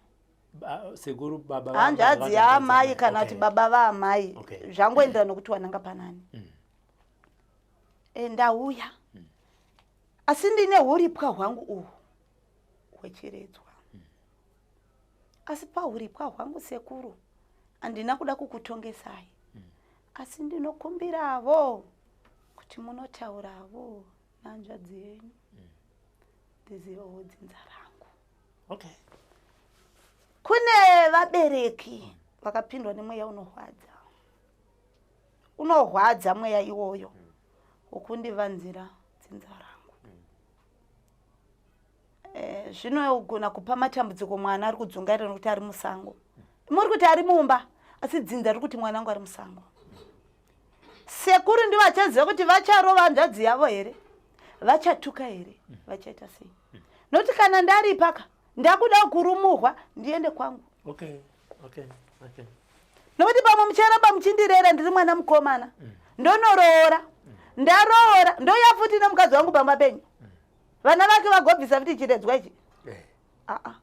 C: Sekuru baba,
B: hanzvadzi yaamai kana kuti baba vaamai, zvangoenderana nokuti wananga panani. Ndauya, asi ndine uripwa hwangu uhu hwechiredzwa. Asi pauripwa hwangu, sekuru, handina kuda kukutongesai, asi ndinokumbiravo kuti munotauravo nehanzvadzi yenyu, ndizivewo dzinza rangu. Kune vabereki vakapindwa nemweya unorwadza, unorwadza mweya iwoyo wokundivanzira dzinza rangu. Zvinogona kupa matambudziko. Mwana ari kudzungaira nokuti ari musango, muri kuti ari mumba, asi dzinza riri kuti mwana wangu ari musango. Sekuru ndivo vachaziva kuti vacharova hanzvadzi yavo here, vachatuka here, vachaita sei, nokuti kana ndaripaka ndakuda kurumurwa ndiende kwangu. Nokuti pamwe mucharamba muchindirera ndiri mwana mukomana, ndonoroora, ndaroora, ndouya futi nemukadzi wangu pamba penyu, vana vake vagobvisa futi chiredzwa ichi. Aa,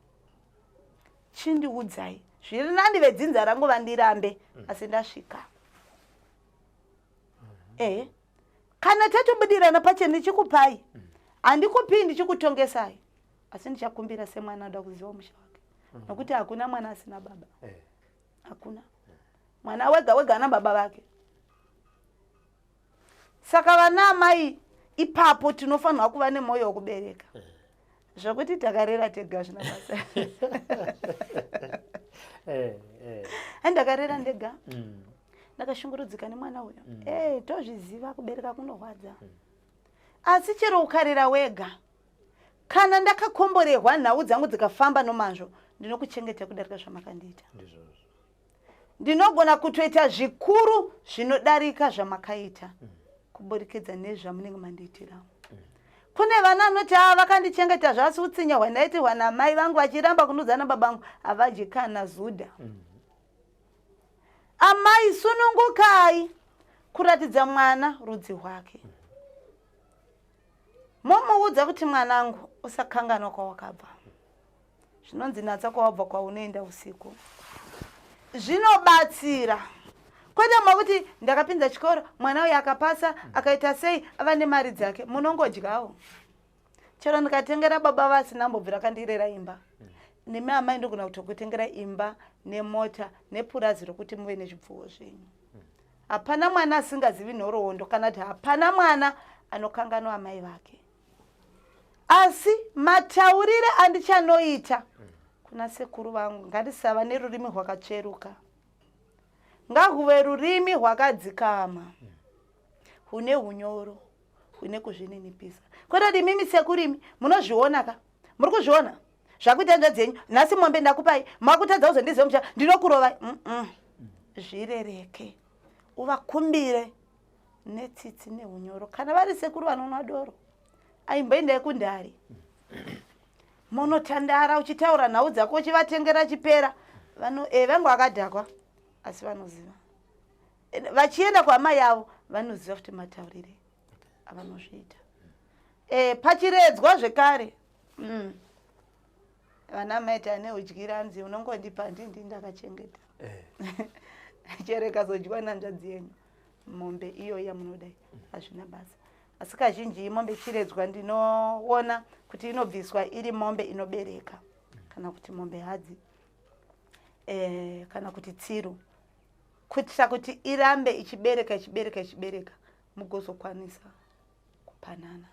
B: chindiudzai, zviri nani vedzinza rangu vandirambe, asi ndasvika. Ehe, kana tatobudirana pachena, ndichikupai, handikupii ndichikutongesai, asi ndichakumbira semwana anoda kuziva musha wake, nokuti hakuna mwana asina baba. Hakuna mwana wega wega ana baba vake. Saka vana amai ipapo tinofanirwa kuva nemwoyo wekubereka. Zvokuti takarera tega zvina basa. Andakarera ndega, ndakashungurudzika nemwana uyo. Tozviziva, kubereka kunorwadza, asi chero ukarera wega, kana ndakakomborerwa, nhau dzangu dzikafamba nomazvo, ndinokuchengeta kudarika zvamakandiita.
C: Ndizvozvo.
B: Ndinogona kutoita zvikuru zvinodarika zvamakaita kuburikidza nezvamunenge mandiitira. Kune vana anoti a vakandichengeta zvasi, utsinya hwandaitirwa namai vangu vachiramba kunudza nababa vangu, havadyi kana zuda. Amai, sunungukai kuratidza mwana rudzi rwake, momuudza kuti mwanangu, usakanganwa kwawakabva. Zvinonzi natsa kwawabva kwaunoenda usiku. Zvinobatsira, kwete makuti ndakapinza chikoro, mwana uyu akapasa, akaita sei, ava nemari dzake, munongodyawo. Chero ndikatengera baba vasina mbobvira kandirera imba, nemi amai ndogona kutokutengera imba nemota nepurazi rokuti muve nezvipfuwo zvenyu. Hapana mwana asingazivi nhoroondo, kana kuti hapana mwana anokanganwa amai vake. Asi mataurire andichanoita kuna sekuru vangu ngatisava nerurimi rwakatsveruka, ngahuve rurimi rwakadzikama, hune unyoro, hune kuzvininipisa, kwete kuti imimi sekurimi munozviona ka, muri kuzviona. Zvakuita hanzvadzi yenyu nhasi mombe ndakupai, makutadza kuzondiziva musha, ndinokurovai. Zvirereke, uvakumbire netsitsi neunyoro. Kana vari sekuru vanonwa doro, aimboendai kundari monotandara uchitaura nhau dzako, uchivatengera chipera. Vano vange vakadhakwa, asi vanoziva. Vachienda kuhama yavo vanoziva futi mataurire avanozviita. Pachiredzwa zvekare, vana maiti ane udyira, anzi unongondipa ndindi ndakachengeta. Chero ikazodyiwa nanzvadzi yenyu mombe iyoyi yamunodai, hazvina basa. Asi kazhinji mombe chiredzwa ndinoona kuti inobviswa iri mombe inobereka, kana kuti mombe hadzi, kana kuti tsiru, kuitira kuti irambe ichibereka, ichibereka, ichibereka, mugozokwanisa kupanana.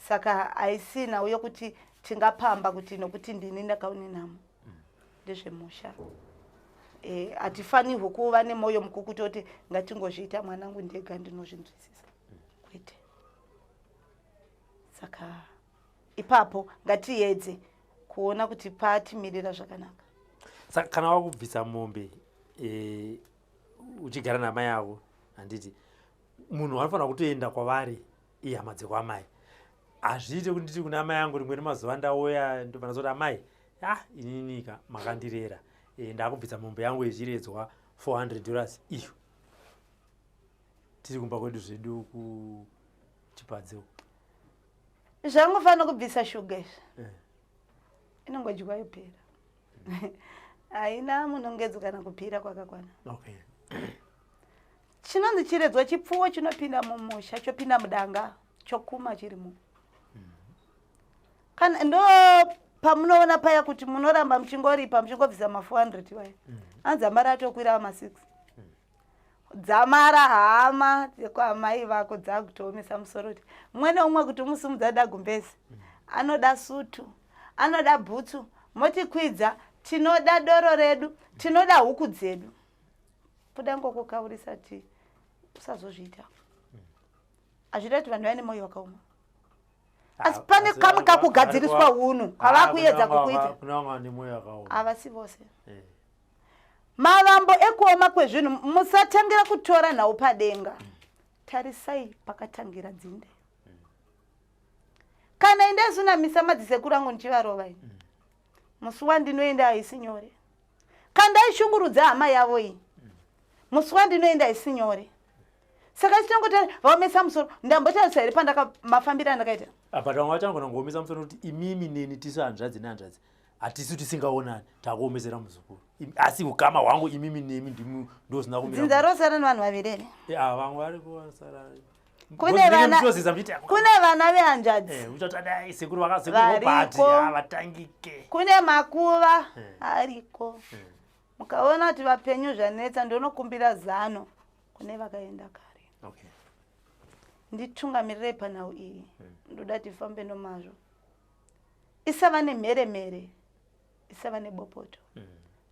B: Saka haisi nhau yokuti tingapamba kuti nokuti ndini ndakaune nhamo. Ndezvemusha. Hatifanirwi kuva nemwoyo mukukutu kuti ngatingozviita mwanangu ndega ndinozvinzwisisa. Kwete. Saka ipapo ngatiedze kuona kuti patimirira zvakanaka.
C: Saka kana wakubvisa mombe, uchigara namai avo, handiti munhu anofanira kutoenda kwavari, ihama dzekwamai? Hazviite kuti nditi kuna amai angu rimwe remazuva ndauya, ndobva ndazoti, "Amai, ah, ininika makandirera, ndakubvisa mombe yangu yechiredzwa $400 iyo," tiri kumba kwedu zvedu kuChipadze uko?
B: Zvangofanira kubvisa shuga izvi. Inongodyiwa yopera, haina munongedzo kana kupira kwakakwana. Chinonzi chiredzwa chipfuwo chinopinda mumusha, chopinda mudanga, chokuma chirimo. Kana ndo pamunoona paya kuti munoramba muchingoripa, muchingobvisa ma400 vaya, anzi amari atokwira ma6, dzamara hama dzekwamai vako dzakutoomesa musoro kuti mumwe neumwe kuti umusimudza da gumbezi, anoda sutu, anoda bhutsu, motikwidza, tinoda doro redu, tinoda huku dzedu. Kuda ngokukaurisa ti usazozviita. Hazvida kuti vanhu vaine mwoyo wakaoma, asi pane kamwe kakugadziriswa unhu kavakuedza kukuita.
C: Kuna vamwe vane mwoyo wakaoma.
B: Havasi vose. Mavambo ekuoma kwezvinhu, musatangira kutora nhau padenga. Tarisai pakatangira dzinde. Kana indaisunamisa madzisekuru angu ndichivarova ini, musi wandinoenda haisi nyore. Kana ndaishungurudza hama yavo iyi, musi wandinoenda haisi nyore. Saka chichangoti vaomesa musoro, ndambotarisa here pandaka mafambiro andakaita?
C: But vamwe vacho vanogona kuomesa musoro kuti imimi neni tisu hanzvadzi nehanzvadzi, hatisu tisingaonani, takuomesera muzukuru. Asi ukama hwangu imimi nemi ndimi ndosina kumira.
B: Dzinza rosara nevanhu vaviri here?
C: Ah, vamwe vari kusara.
B: Kune vana vehanzvadzi.
C: Uchatadai sekuru vakasekuru Robert.
B: Variko.
C: Havatangike.
B: Kune makuva ariko. Mukaona kuti vapenyu zvanetsa, ndonokumbira zano kune vakaenda kare. Nditungamirirei panhau iyi, ndoda tifambe nomazvo, isava nemheremhere, isava nebopoto,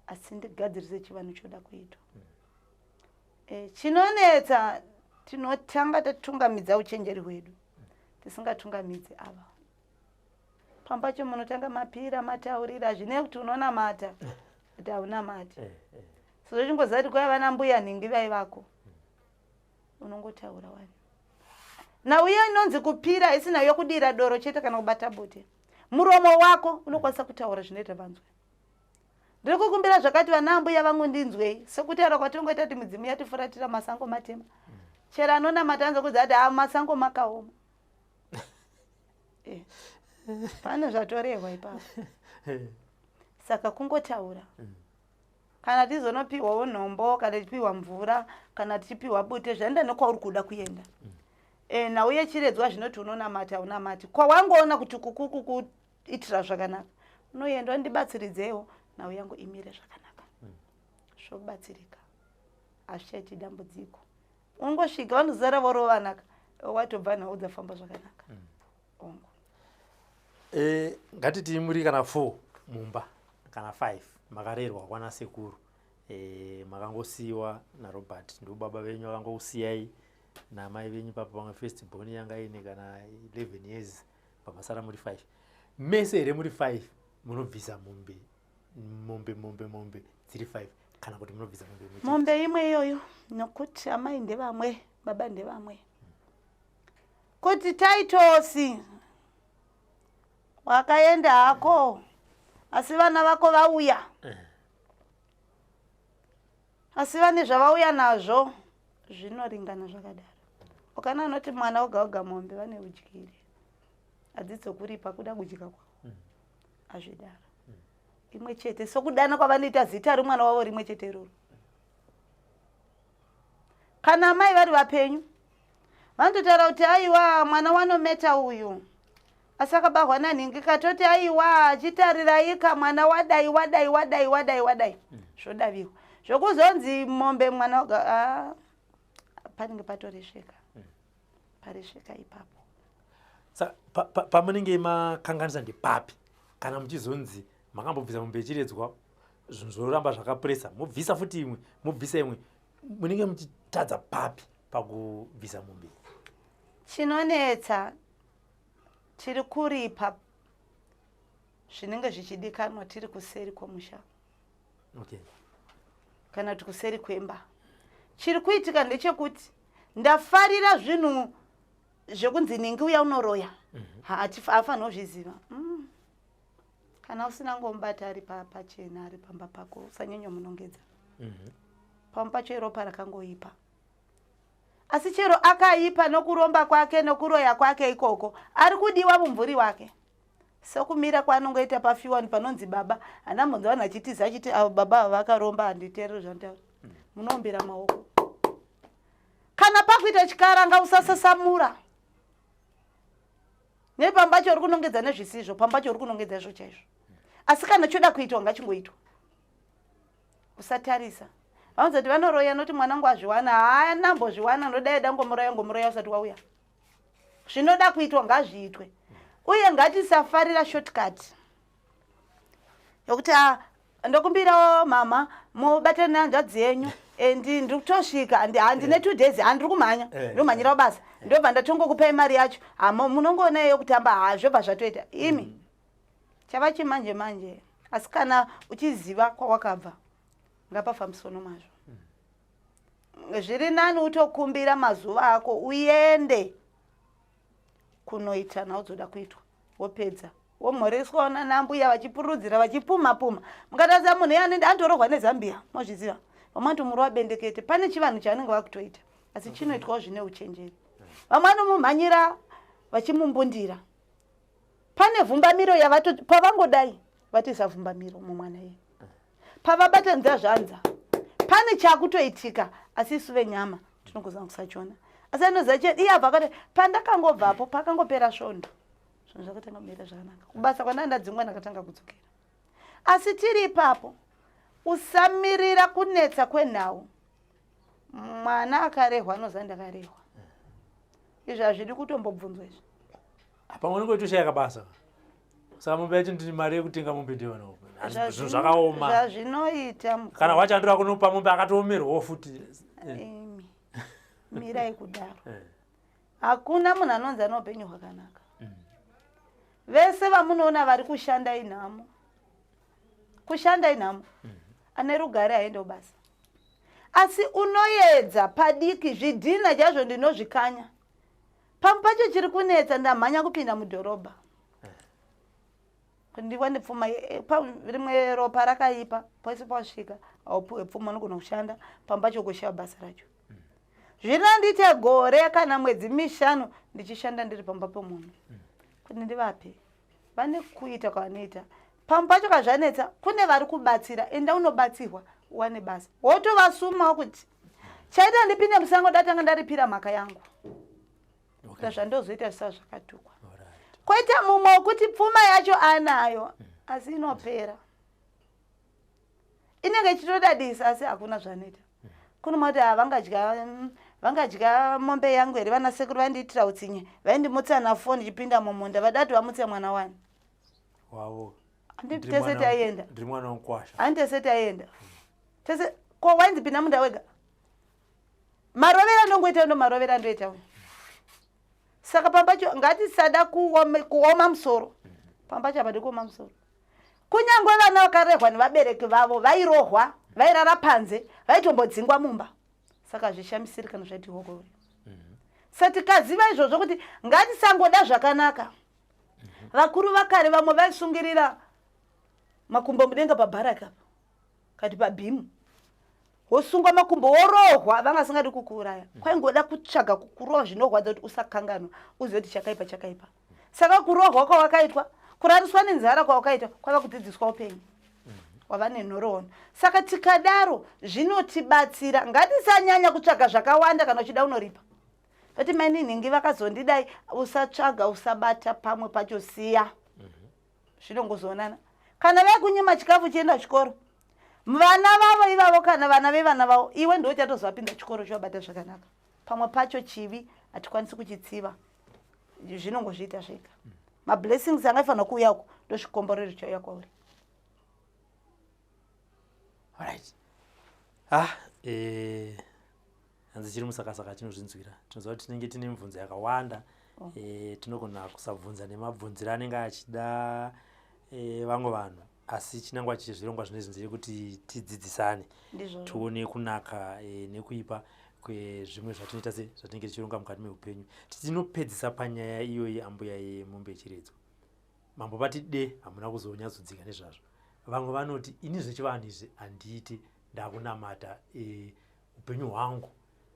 B: asi ndigadzirise chivanhu choda kuitwa. Chinonetsa, tinotanga tatungamidza uchenjeri hwedu, tisingatungamidzi ava. Pambacho munotanga mapira, mataurira, hazvinei kuti unonamata kuti haunamati. Sezvo chingoziva kuti kwaiva nambuya nhingi vaivako, unongotaura wani. Nhau iyo inonzi kupira isina yokudira doro chete kana kubata bute. Muromo wako unokwanisa kutaura zvinoita vanzwe. Ndiri kukumbira zvakati, vana ambuya vangu, ndinzwei. Sekutaura kwatinongoita kuti midzimu yatifuratira, masango matema. Chero anonamata anza kudza kuti, "Ha, masango makaoma." Pane zvatorehwa ipapo. Saka kungotaura, kana tizonopiwawo nhombo, kana tichipiwa mvura, kana tichipiwa bute, zvaenda nekwauri kuda kuenda. Nhau yechiredzwa zvinoti unonamata, unamati, kwawangoona kuti kukuitira zvakanaka, unoenda, ndibatsiridzewo nhau yangu imire zvakanaka, zvobatsirika, hazvichaiti dambudziko. Ungosvika vanozara vorovanaka, watobva nhau dzafamba zvakanaka. Ongo.
C: Ngatiti muri kana 4 mumba kana 5, makarerwa kwana sekuru, makangosiyiwa naRobert, ndo baba venyu vakangokusiyai namai venyu papa. Pamwe first born yanga ine kana 11 years, pamasara muri 5. Mese here muri 5 munobvisa mombe mombe mombe mombe dziri 5 kana kuti munobvisa mombe imwe chete?
B: Mombe imwe iyoyo, nokuti amai ndevamwe, baba ndevamwe. Kuti Taitosi wakaenda hako, asi vana vako vauya, asi vane zvavauya nazvo zvinoringana zvakadaro. Ukana anoti mwana oga oga mombe, vane udyire, hadzidzi kuripa kuda kudya kwavo. Hazvidaro, imwe chete, sokudana kwavanoita zita remwana wavo rimwe chete iroro. Kana amai vari vapenyu, vanototaura kuti aiwa, mwana wanometa uyu, asi akabarwa nanhingi. Katoti aiwa, chitarirai mwana wadai wadai wadai wadai wadai, zvodaviwa. Zvokuzonzi mombe mwana oga, ah, panenge patoresveka, paresveka ipapo.
C: Saka pamunenge makanganisa ndepapi kana muchizonzi makambobvisa mombe yechiredzwa, zvinhu zvoramba zvakapuresa, mobvisa futi imwe, mobvisa imwe, munenge muchitadza papi pakubvisa mombe iyi?
B: Chinonetsa, tiri kuripa zvinenge zvichidikanwa tiri kuseri kwomusha kana kuti kuseri kwemba. Chiri kuitika ndechekuti ndafarira zvinhu zvekunzi ningi uya unoroya, haafaniri kuzviziva. Kana usina ngomubata ari pachena, ari pamba pako, usanyanyomunongedza. Pamwe pacho iropa rakangoipa, asi chero akaipa nokuromba kwake nokuroya kwake ikoko, ari kudiwa mumvuri wake, sokumira kwaanongoita pafiwani panonzi baba. Handambonzi vanhu achitiza achiti avo baba ava vakaromba, handiteereri zvanotaura. Munoombera maoko kana pakuita chikaranga, usasasamura nepamba cho uri kunongedza nezvisizvo, pamba cho uri kunongedza izvo chaizvo. Asi kana choda kuitwa, ngachingoitwa, usatarisa. Vanozoti vanoroya noti mwanangu azviwana, haanambozviwana, nodai dangomuroya, ngomuroya usati wauya. Zvinoda kuitwa ngazviitwe, uye ngatisafarira shortcut yokuti a ndokumbirawo mama mubatane nehanzvadzi yenyu, and ndiri kutosvika, handine 2 days, handiri kumhanya, ndomhanyirawo basa, ndobva ndatongokupai mari yacho, hamo munongoona iyo kutamba, ha, zvobva zvatoita imi. Chava chimanje manje, asi kana uchiziva kwawakabva, ngapafambiswa nomazvo. Zviri nani utokumbira mazuva ako uende kunoita naudzoda kuitwa, wopedza womhoreswawo nanambuya vachipurudzira, vachipuma puma. Mukatarisa munhu iye anenge andorohwa nezambia, mozviziva, vamwe vanotomurova bendekete. Pane chivanhu chavanenge vakutoita, asi chinoitwawo zvine uchenjeri. Vamwe vanomumhanyira vachimumbundira, pane vhumbamiro yavato pavangodai vatoisa vhumbamiro mumwana iye, pavabatanidza zvanza, pane chakutoitika. Asi isu venyama tinogozana kusachiona, asi anoziva chete iye. Abva akati pandakangobvapo, pakangopera svondo, zvinhu zvakatanga kumira zvakanaka. Kubasa kwandanga ndadzingwa, ndakatanga kudzokera. Asi tiri ipapo, usamirira kunetsa kwenhau. Mwana akarehwa anoziva ndakarehwa, izvi hazvidi kutombobvunzwa izvi.
C: Pamwe unenge uchitoshaya kabasa, saka mombe yacho ndini mari yekutenga mombe ndeyona. Zvinhu zvakaoma.
B: Zvazvinoita.
C: Kana wachandura kunopa mombe akatoomerwawo futi.
B: Imi mirai kudaro. Hakuna munhu anonzi ane upenyu hwakanaka. Vese vamunoona vari kushanda inhamo, kushanda inhamo. Ane rugare haendewo basa, asi unoedza padiki zvidhina chaizvo ndinozvikanya. Pamwe pacho chiri kunetsa, ndamhanya kupinda mudhorobha kuti ndiwane pfuma. Rimwe ropa rakaipa, pose pasvika haupiwe pfuma, unogona kushanda, pamwe pacho kushaya basa racho. Zvinandiite gore kana mwedzi 5 ndichishanda ndiri pamba pemunhu kuti ndivape, vane kuita kwavanoita. Pamwe pacho kazvanetsa, kune vari kubatsira, enda unobatsirwa uwane basa, wotovasumawo kuti chaita ndipinde musango, ndatanga ndaripira mhaka yangu kuita zvandozoita zvisava zvakatukwa. Koita mumwe wekuti pfuma yacho anayo, asi inopera, inenge ichitodadisa, asi hakuna zvanoita. Kune mati vangadya vangadya mombe yangu here? Vana sekuru vandiitira utsinye, vaindimutsa na4 ndichipinda mumunda, vadati vamutse mwana wani.
C: Wavo.
B: Handiti tese taienda?
C: Ndiri mwana womukwasha.
B: Handi tese taienda tese? Ko wainzi pinda munda wega? Marovero andongoita ndo marovero andoita uyu. Saka pambacho ngatisada kuoma musoro. Pamba chapa ndikuoma musoro. Kunyange vana vakarehwa nevabereki vavo vairohwa, vairara panze, vaitombodzingwa mumba. Saka hazvishamisiri kana zvaiti hokori. Saka tikaziva izvozvo kuti ngatisangoda zvakanaka. Vakuru vakare vamwe vaisungirira makumbo mudenga pabharaka apa kati pabhimu wosungwa makumbo worohwa vanga vasingadi kukuuraya kwaingoda kutsvaga kukurova zvinorwadza kuti usakanganwa uzive kuti chakaipa chakaipa saka kurohwa kwawakaitwa kurariswa nenzara kwawakaitwa kwava kudzidziswa upenyu wava nenhoroondo saka tikadaro zvinotibatsira ngatisanyanya kutsvaga zvakawanda kana uchida unoripa vati maini nhingi vakazondidai usatsvaga usabata pamwe pacho siya zvinongozoonana kana vaikunyima chikafu chienda chikoro vana vavo ivavo kana vana vevana vavo iwe ndiwo chatozovapinza chikoro chovabata zvakanaka pamwe pacho chivi hatikwanisi kuchitsiva zvinongozviita zvega mablessings anga aifanira kuuya uko ndozvikomborero chauya kwauri
C: right ah eh hanzi chiri musakasaka chinozvinzwira tinoziva kuti tinenge tine mibvunzo yakawanda oh. e, tinogona kusabvunza nemabvunziro anenge achida e, vamwe vanhu asi chinangwa chezvirongwa zvinezvi ndechekuti tidzidzisane tione kunaka e, nekuipa kwezvimwe zvatinoita se zvatinenge tichironga mukati meupenyu tinopedzisa panyaya iyoyi ambuya yemombe yechiredzwa mambo vati de hamuna kuzonyatsodzika nezvazvo vamwe vanoti ini zvechivanhu izvi handiiti ndakunamata e, upenyu hwangu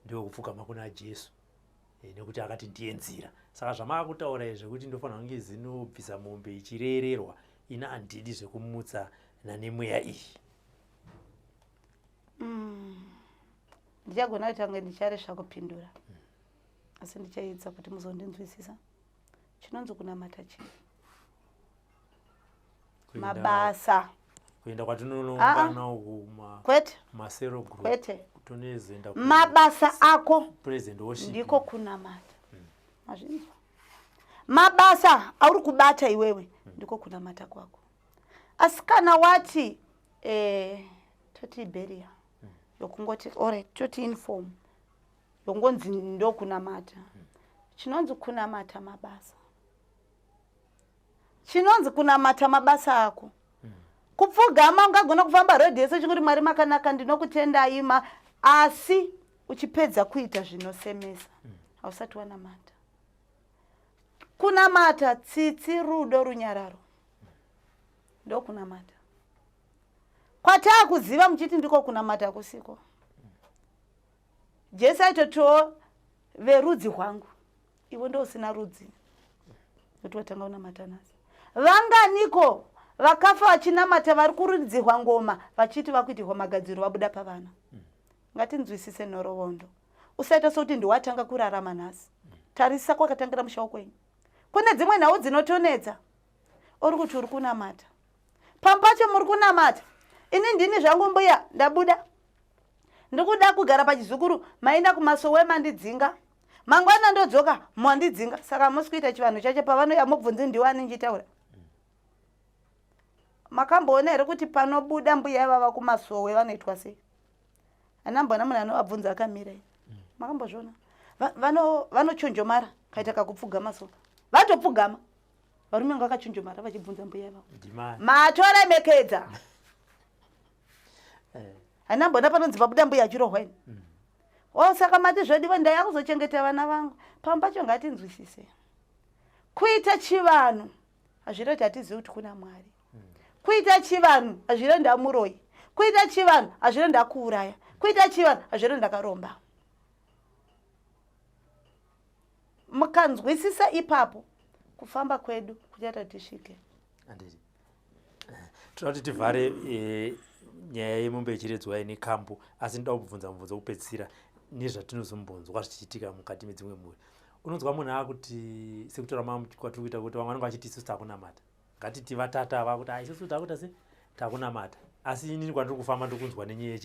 C: ndewekupfugama kuna Jesu e, nekuti akati ndiye nzira saka zvamaakutaura izvi zvekuti ndofanira kunge zinobvisa mombe ichirererwa ini handidi zvekumutsa nanemweya iyi
B: mm. Ndichagona kuita kunge ndicharesva kupindura mm. Asi ndichaedza kuti muzondinzwisisa chinonzi kunamata chii mabasa
C: kuenda kwatinonoungana uku
B: kwete
C: masero group
B: kwete
C: tonezoenda
B: mabasa ako
C: president worship
B: ndiko kunamata hmm. mazvinzwa mabasa auri kubata iwewe hmm. ndiko kunamata kwako asi kana wati eh, toti beria hmm. yokungoti ore toti inform yongonzi ndokunamata hmm. chinonzi kunamata mabasa chinonzi kunamata mabasa ako kupfugama ungagona kufamba road yese uchingoti mwari makanaka ndinokutendai ma asi uchipedza kuita zvinosemesa hausati wanamata kunamata tsitsi rudo runyararo ndokunamata kwataakuziva muchiti ndiko kunamata kusiko jesu aitotiwo verudzi hwangu iwe ndousina rudzi kuti watanga unamata nhasi vanganiko vakafa vachinamata vari kuridzirwa ngoma vachiti vakuitirwa magadziro vabuda pavana mm. ngatinzwisise nhorovondo usaita sokuti ndiwatanga kurarama nhasi tarisa kwakatangira musha wokwenyu kune dzimwe nhau dzinotonetsa uri kuti uri kunamata pamwe pacho muri kunamata ini ndini zvangu mbuya ndabuda ndikuda kugara pachizukuru maenda kumasowe mandidzinga mangwana ndodzoka mandidzinga saka musi kuita chivanhu chacho pavanouya mubvunzi ndiwani ndichitaura makamboona here kuti panobuda mbuya ivava kumasowe vanoitwa sei anamboona munhu anovabvunza akamira mm. makambozviona vanochonjomara kaita kakupfugama so vatopfugama varume vanga vakachonjomara vachibvunza mbuya ivavo matoremekedza eh. Haina mbona panonzi pabuda mbuya achirohwa ini. Mm. Oh, saka mati zvodiwa ndaya kuzochengeta vana vangu. Pamwe pacho ngatinzwisise. Kuita chivanhu hazvirevi kuti hatizivi kuti kuna Mwari. Mm. Kuita chivanhu hazvirevi ndamuroyi. Kuita chivanhu hazvirevi ndakuuraya. Kuita chivanhu hazvirevi ndakaromba. Mukanzwisisa ipapo kufamba kwedu kuchaita kuti tisvike.
C: Anditi. Tinoda kuti tivhare e, nyaya yemombe yechiredzwa ine kambo asi ndinoda kubvunza mubvunzo wekupedzisira nezvatinozombonzwa zvichiitika mukati medzimwe mhuri unonzwa munhu akuti sekutaura kwatiri kuita kuti vamwe vanenge vachiti isusu takunamata ngatiti vatata vakuti ah, isusu takuita se takunamata asi inini kwandiri kufamba ndiri kunzwa nenyaya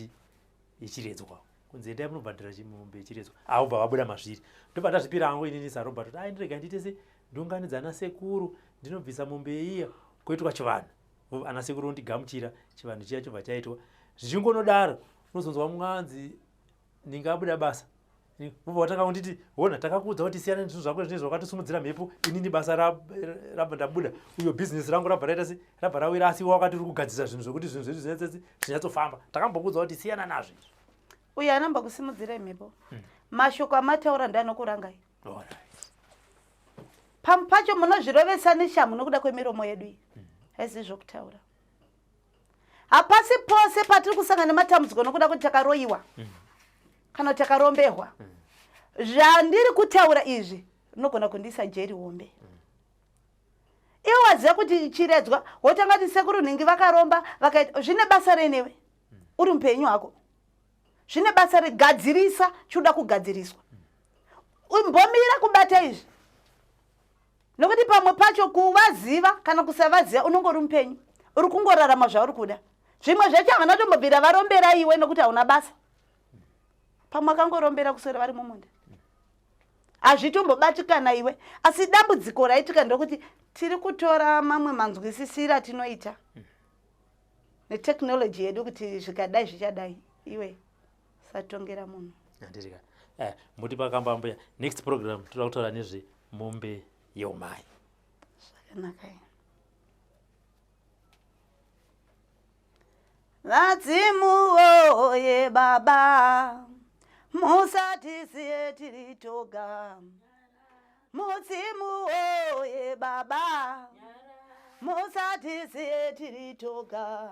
C: yechiredzwa kunzi endai munobhadhara chimombe yechiredzwa aubva vabuda mazviri ndobva ndazvipira hangu inini sarobert kuti ai ndirega ndiite se ndunganidza ana sekuru ndinobvisa mombe iya koitwa chivanhu ana sekuru ondigamuchira chivanhu chiya chobva chaitwa zvichingonodaro unozonzwa mwanzi ndingabuda basa Vobva vatanga kunditi, hona takakuudza kuti siyana nezvinhu zvako zvinezvi, wakatisimudzira mhepo, inini basa rabva ndabuda, uyo bhizinesi rangu rabva raita se rabva rawira, asi iwe wakati uri kugadzirisa zvinhu zvekuti zvinhu zvedu zvinyatsotsi zvinyatsofamba. Takambokuudza kuti siyana nazvo izvi.
B: Uyo anamba kusimudzirai mhepo, mashoko amataura ndoanokurangai. Pamwe pacho munozvirovesa neshamhu nokuda kwemiromo yedu iyi. Haizivi zvokutaura. Hapasi pose patiri kusangana nematambudziko nokuda kuti takaroyiwa kana kuti takarombehwa. Zvandiri kutaura izvi rinogona kundiisa jeri hombe. Iwe waziva kuti chiredzwa, wotanga kuti sekuru nhingi vakaromba vakaita, zvine basa renewe uri mupenyu hako? Zvine basa regadzirisa chinoda kugadziriswa. Umbomira kubata izvi, nokuti pamwe pacho kuvaziva kana kusavaziva unonge uri mupenyu, uri kungorarama zvauri kuda. Zvimwe zvacho havana tombobvira varombera iwe nokuti hauna basa. Pamwe akangorombera kuswera vari mumunda, hazvitombobatikana iwe. Asi dambudziko raitika ndokuti tiri kutora mamwe manzwisisiro atinoita netechnology yedu kuti zvikadai zvichadai. Iwe satongera munhu.
C: Handitika muti pakamba mbuya, next program toda kutaura nezvemombe yeumai.
B: Zvakanaka. Vadzimu woye baba, musatisiye tiri toga. Mudzimu woye baba, musatisiye tiri toga.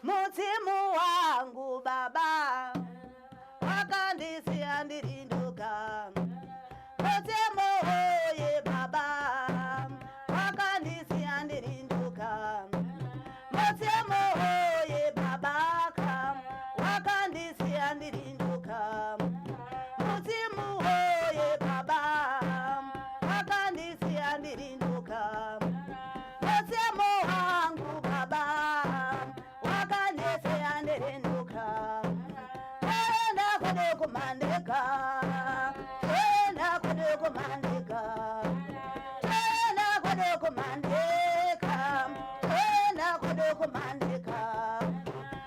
B: Mudzimu wangu baba, wakandisiya ndiri ndoga. Mudzimu woye baba, wakandisiya ndiri ndoga. Mudzimu woye baba, wakandisiya ndiri ndoga. Mudzimu woye baba, wakandisiya ndiri ndoga. Mudzimu wangu baba, wakandisiya ndiri ndoga. Toenda kude kumandeka, toenda kude kumandeka, toenda kude kumandeka, toenda kude kumandeka.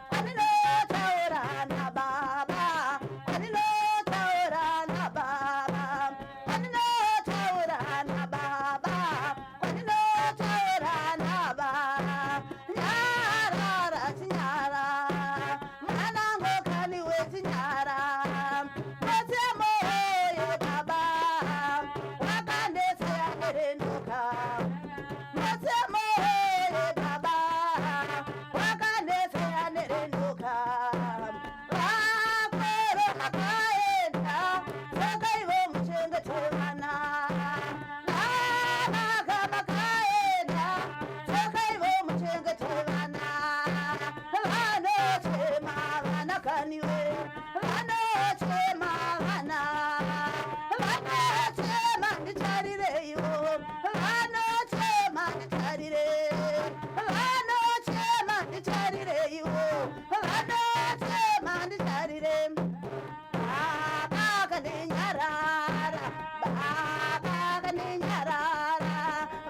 B: Kwandinotaura nababa, kwandinotaura nababa, kwandinotaura nababa, kwandinotaura nababa. Nyarara chinyara, mwanangu kaniwe chinyara. Mudzimu woye baba, wakandisiya ndiri ndoga. Mudzimu woye baba, wakandisiya ndiri ndoga. Vakuru vakaenda, saka ivo muchengete vana. Vana vakaenda, saka ivo muchengete vana. Vanochema vana kaniwe, vanochema vana, vanochema nditarireiwo, vanochema nditarire, vanochema nditarireiwo, vanochema nditarire. Baba kandinyarara, baba kandinyarara,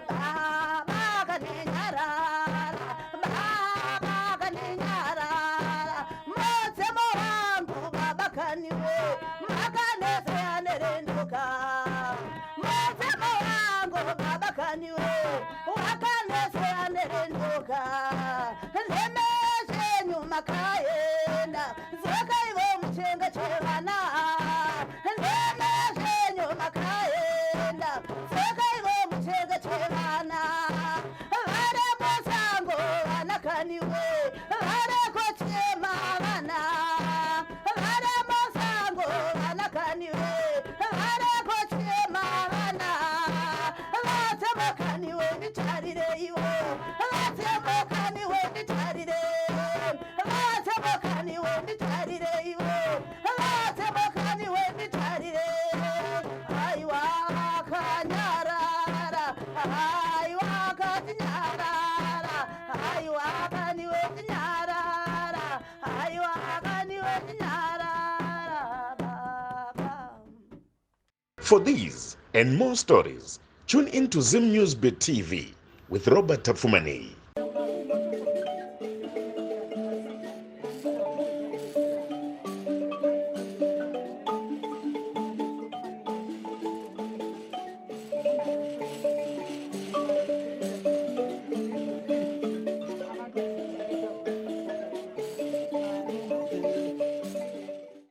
B: baba kandinyarara, baba kandinyarara. Mudzimu wangu baba kaniwe, makanesiya ndiri ndoga. Mudzimu wangu baba kaniwe, wakanesiya ndiri ndoga. Ndeme zvenyu makaenda, dzokaivo muchengete vana. Ndeme zvenyu makaenda, dzokaivo muchengete vana. Vari musango vana kaniwe, vari kuchema vana. Vari musango vana kaniwe, vari kuchema vana. Vatsemokaniwe nditarireiwo, vatsemokaniwe nditarire, vatsemokaniwe nditarireiwo, vatsemokaniwe nditarire. Aiwa kanyarara, aiwa katinyarara, aiwa kaniwe tinyarara, aiwa kaniwe tinyarara baba.
A: For these and more stories, tune in to Zim News Bit TV with Robert Tafumani.